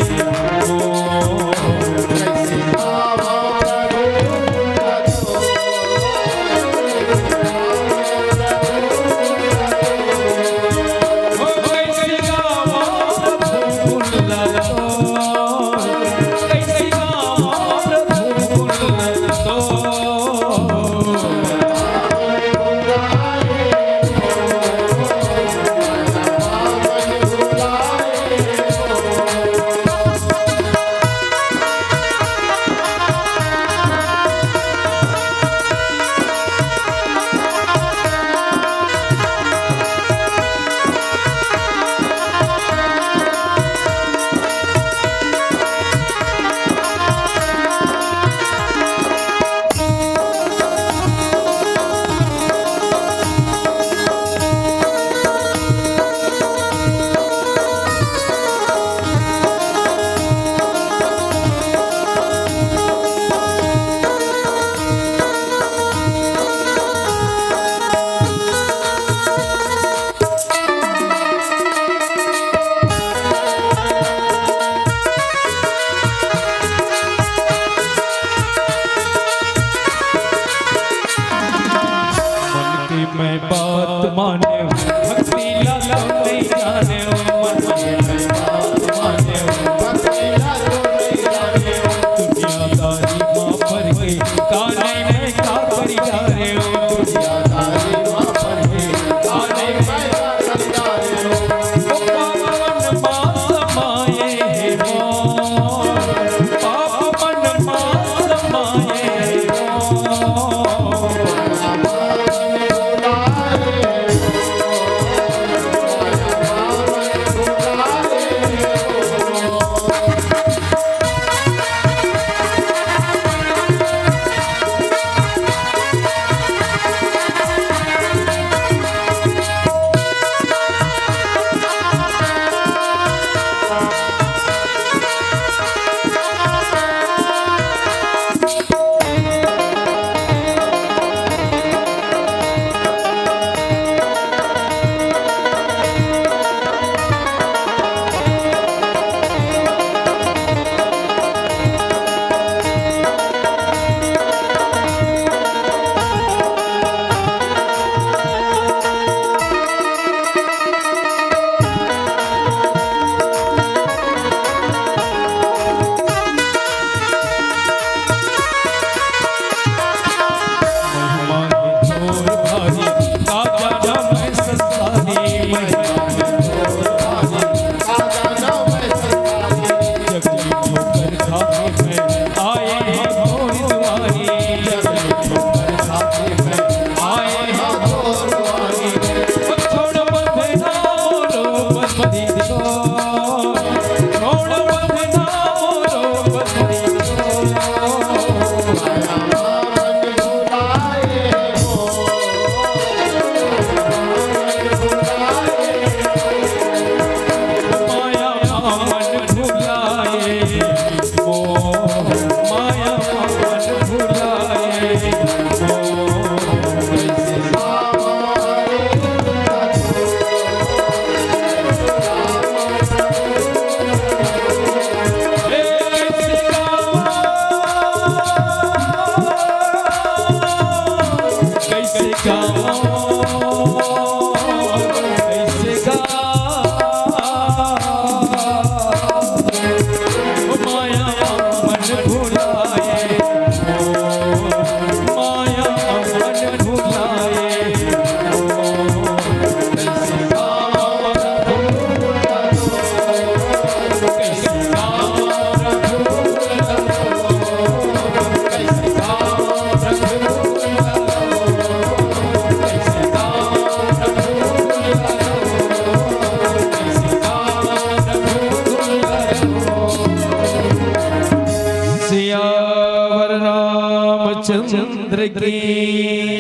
सियावर रामचंद्र की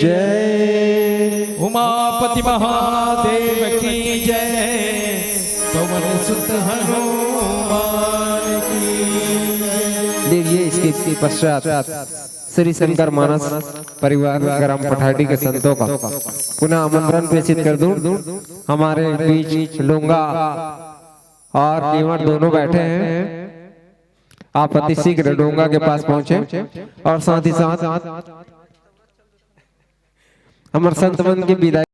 जय। उमापति महादेव की जय। पवन सुत हनुमान की जय। देखिए, इसके पश्चात श्री शंकर मानस परिवार ग्राम पठाडी के संतों का पुनः आमंत्रण प्रेषित कर दूं। हमारे बीच डोंगा और केवट दोनों बैठे हैं। आप अति शीघ्र डोंगा के पास पहुंचे और साथ ही साथ हमारे संत मन की विदाई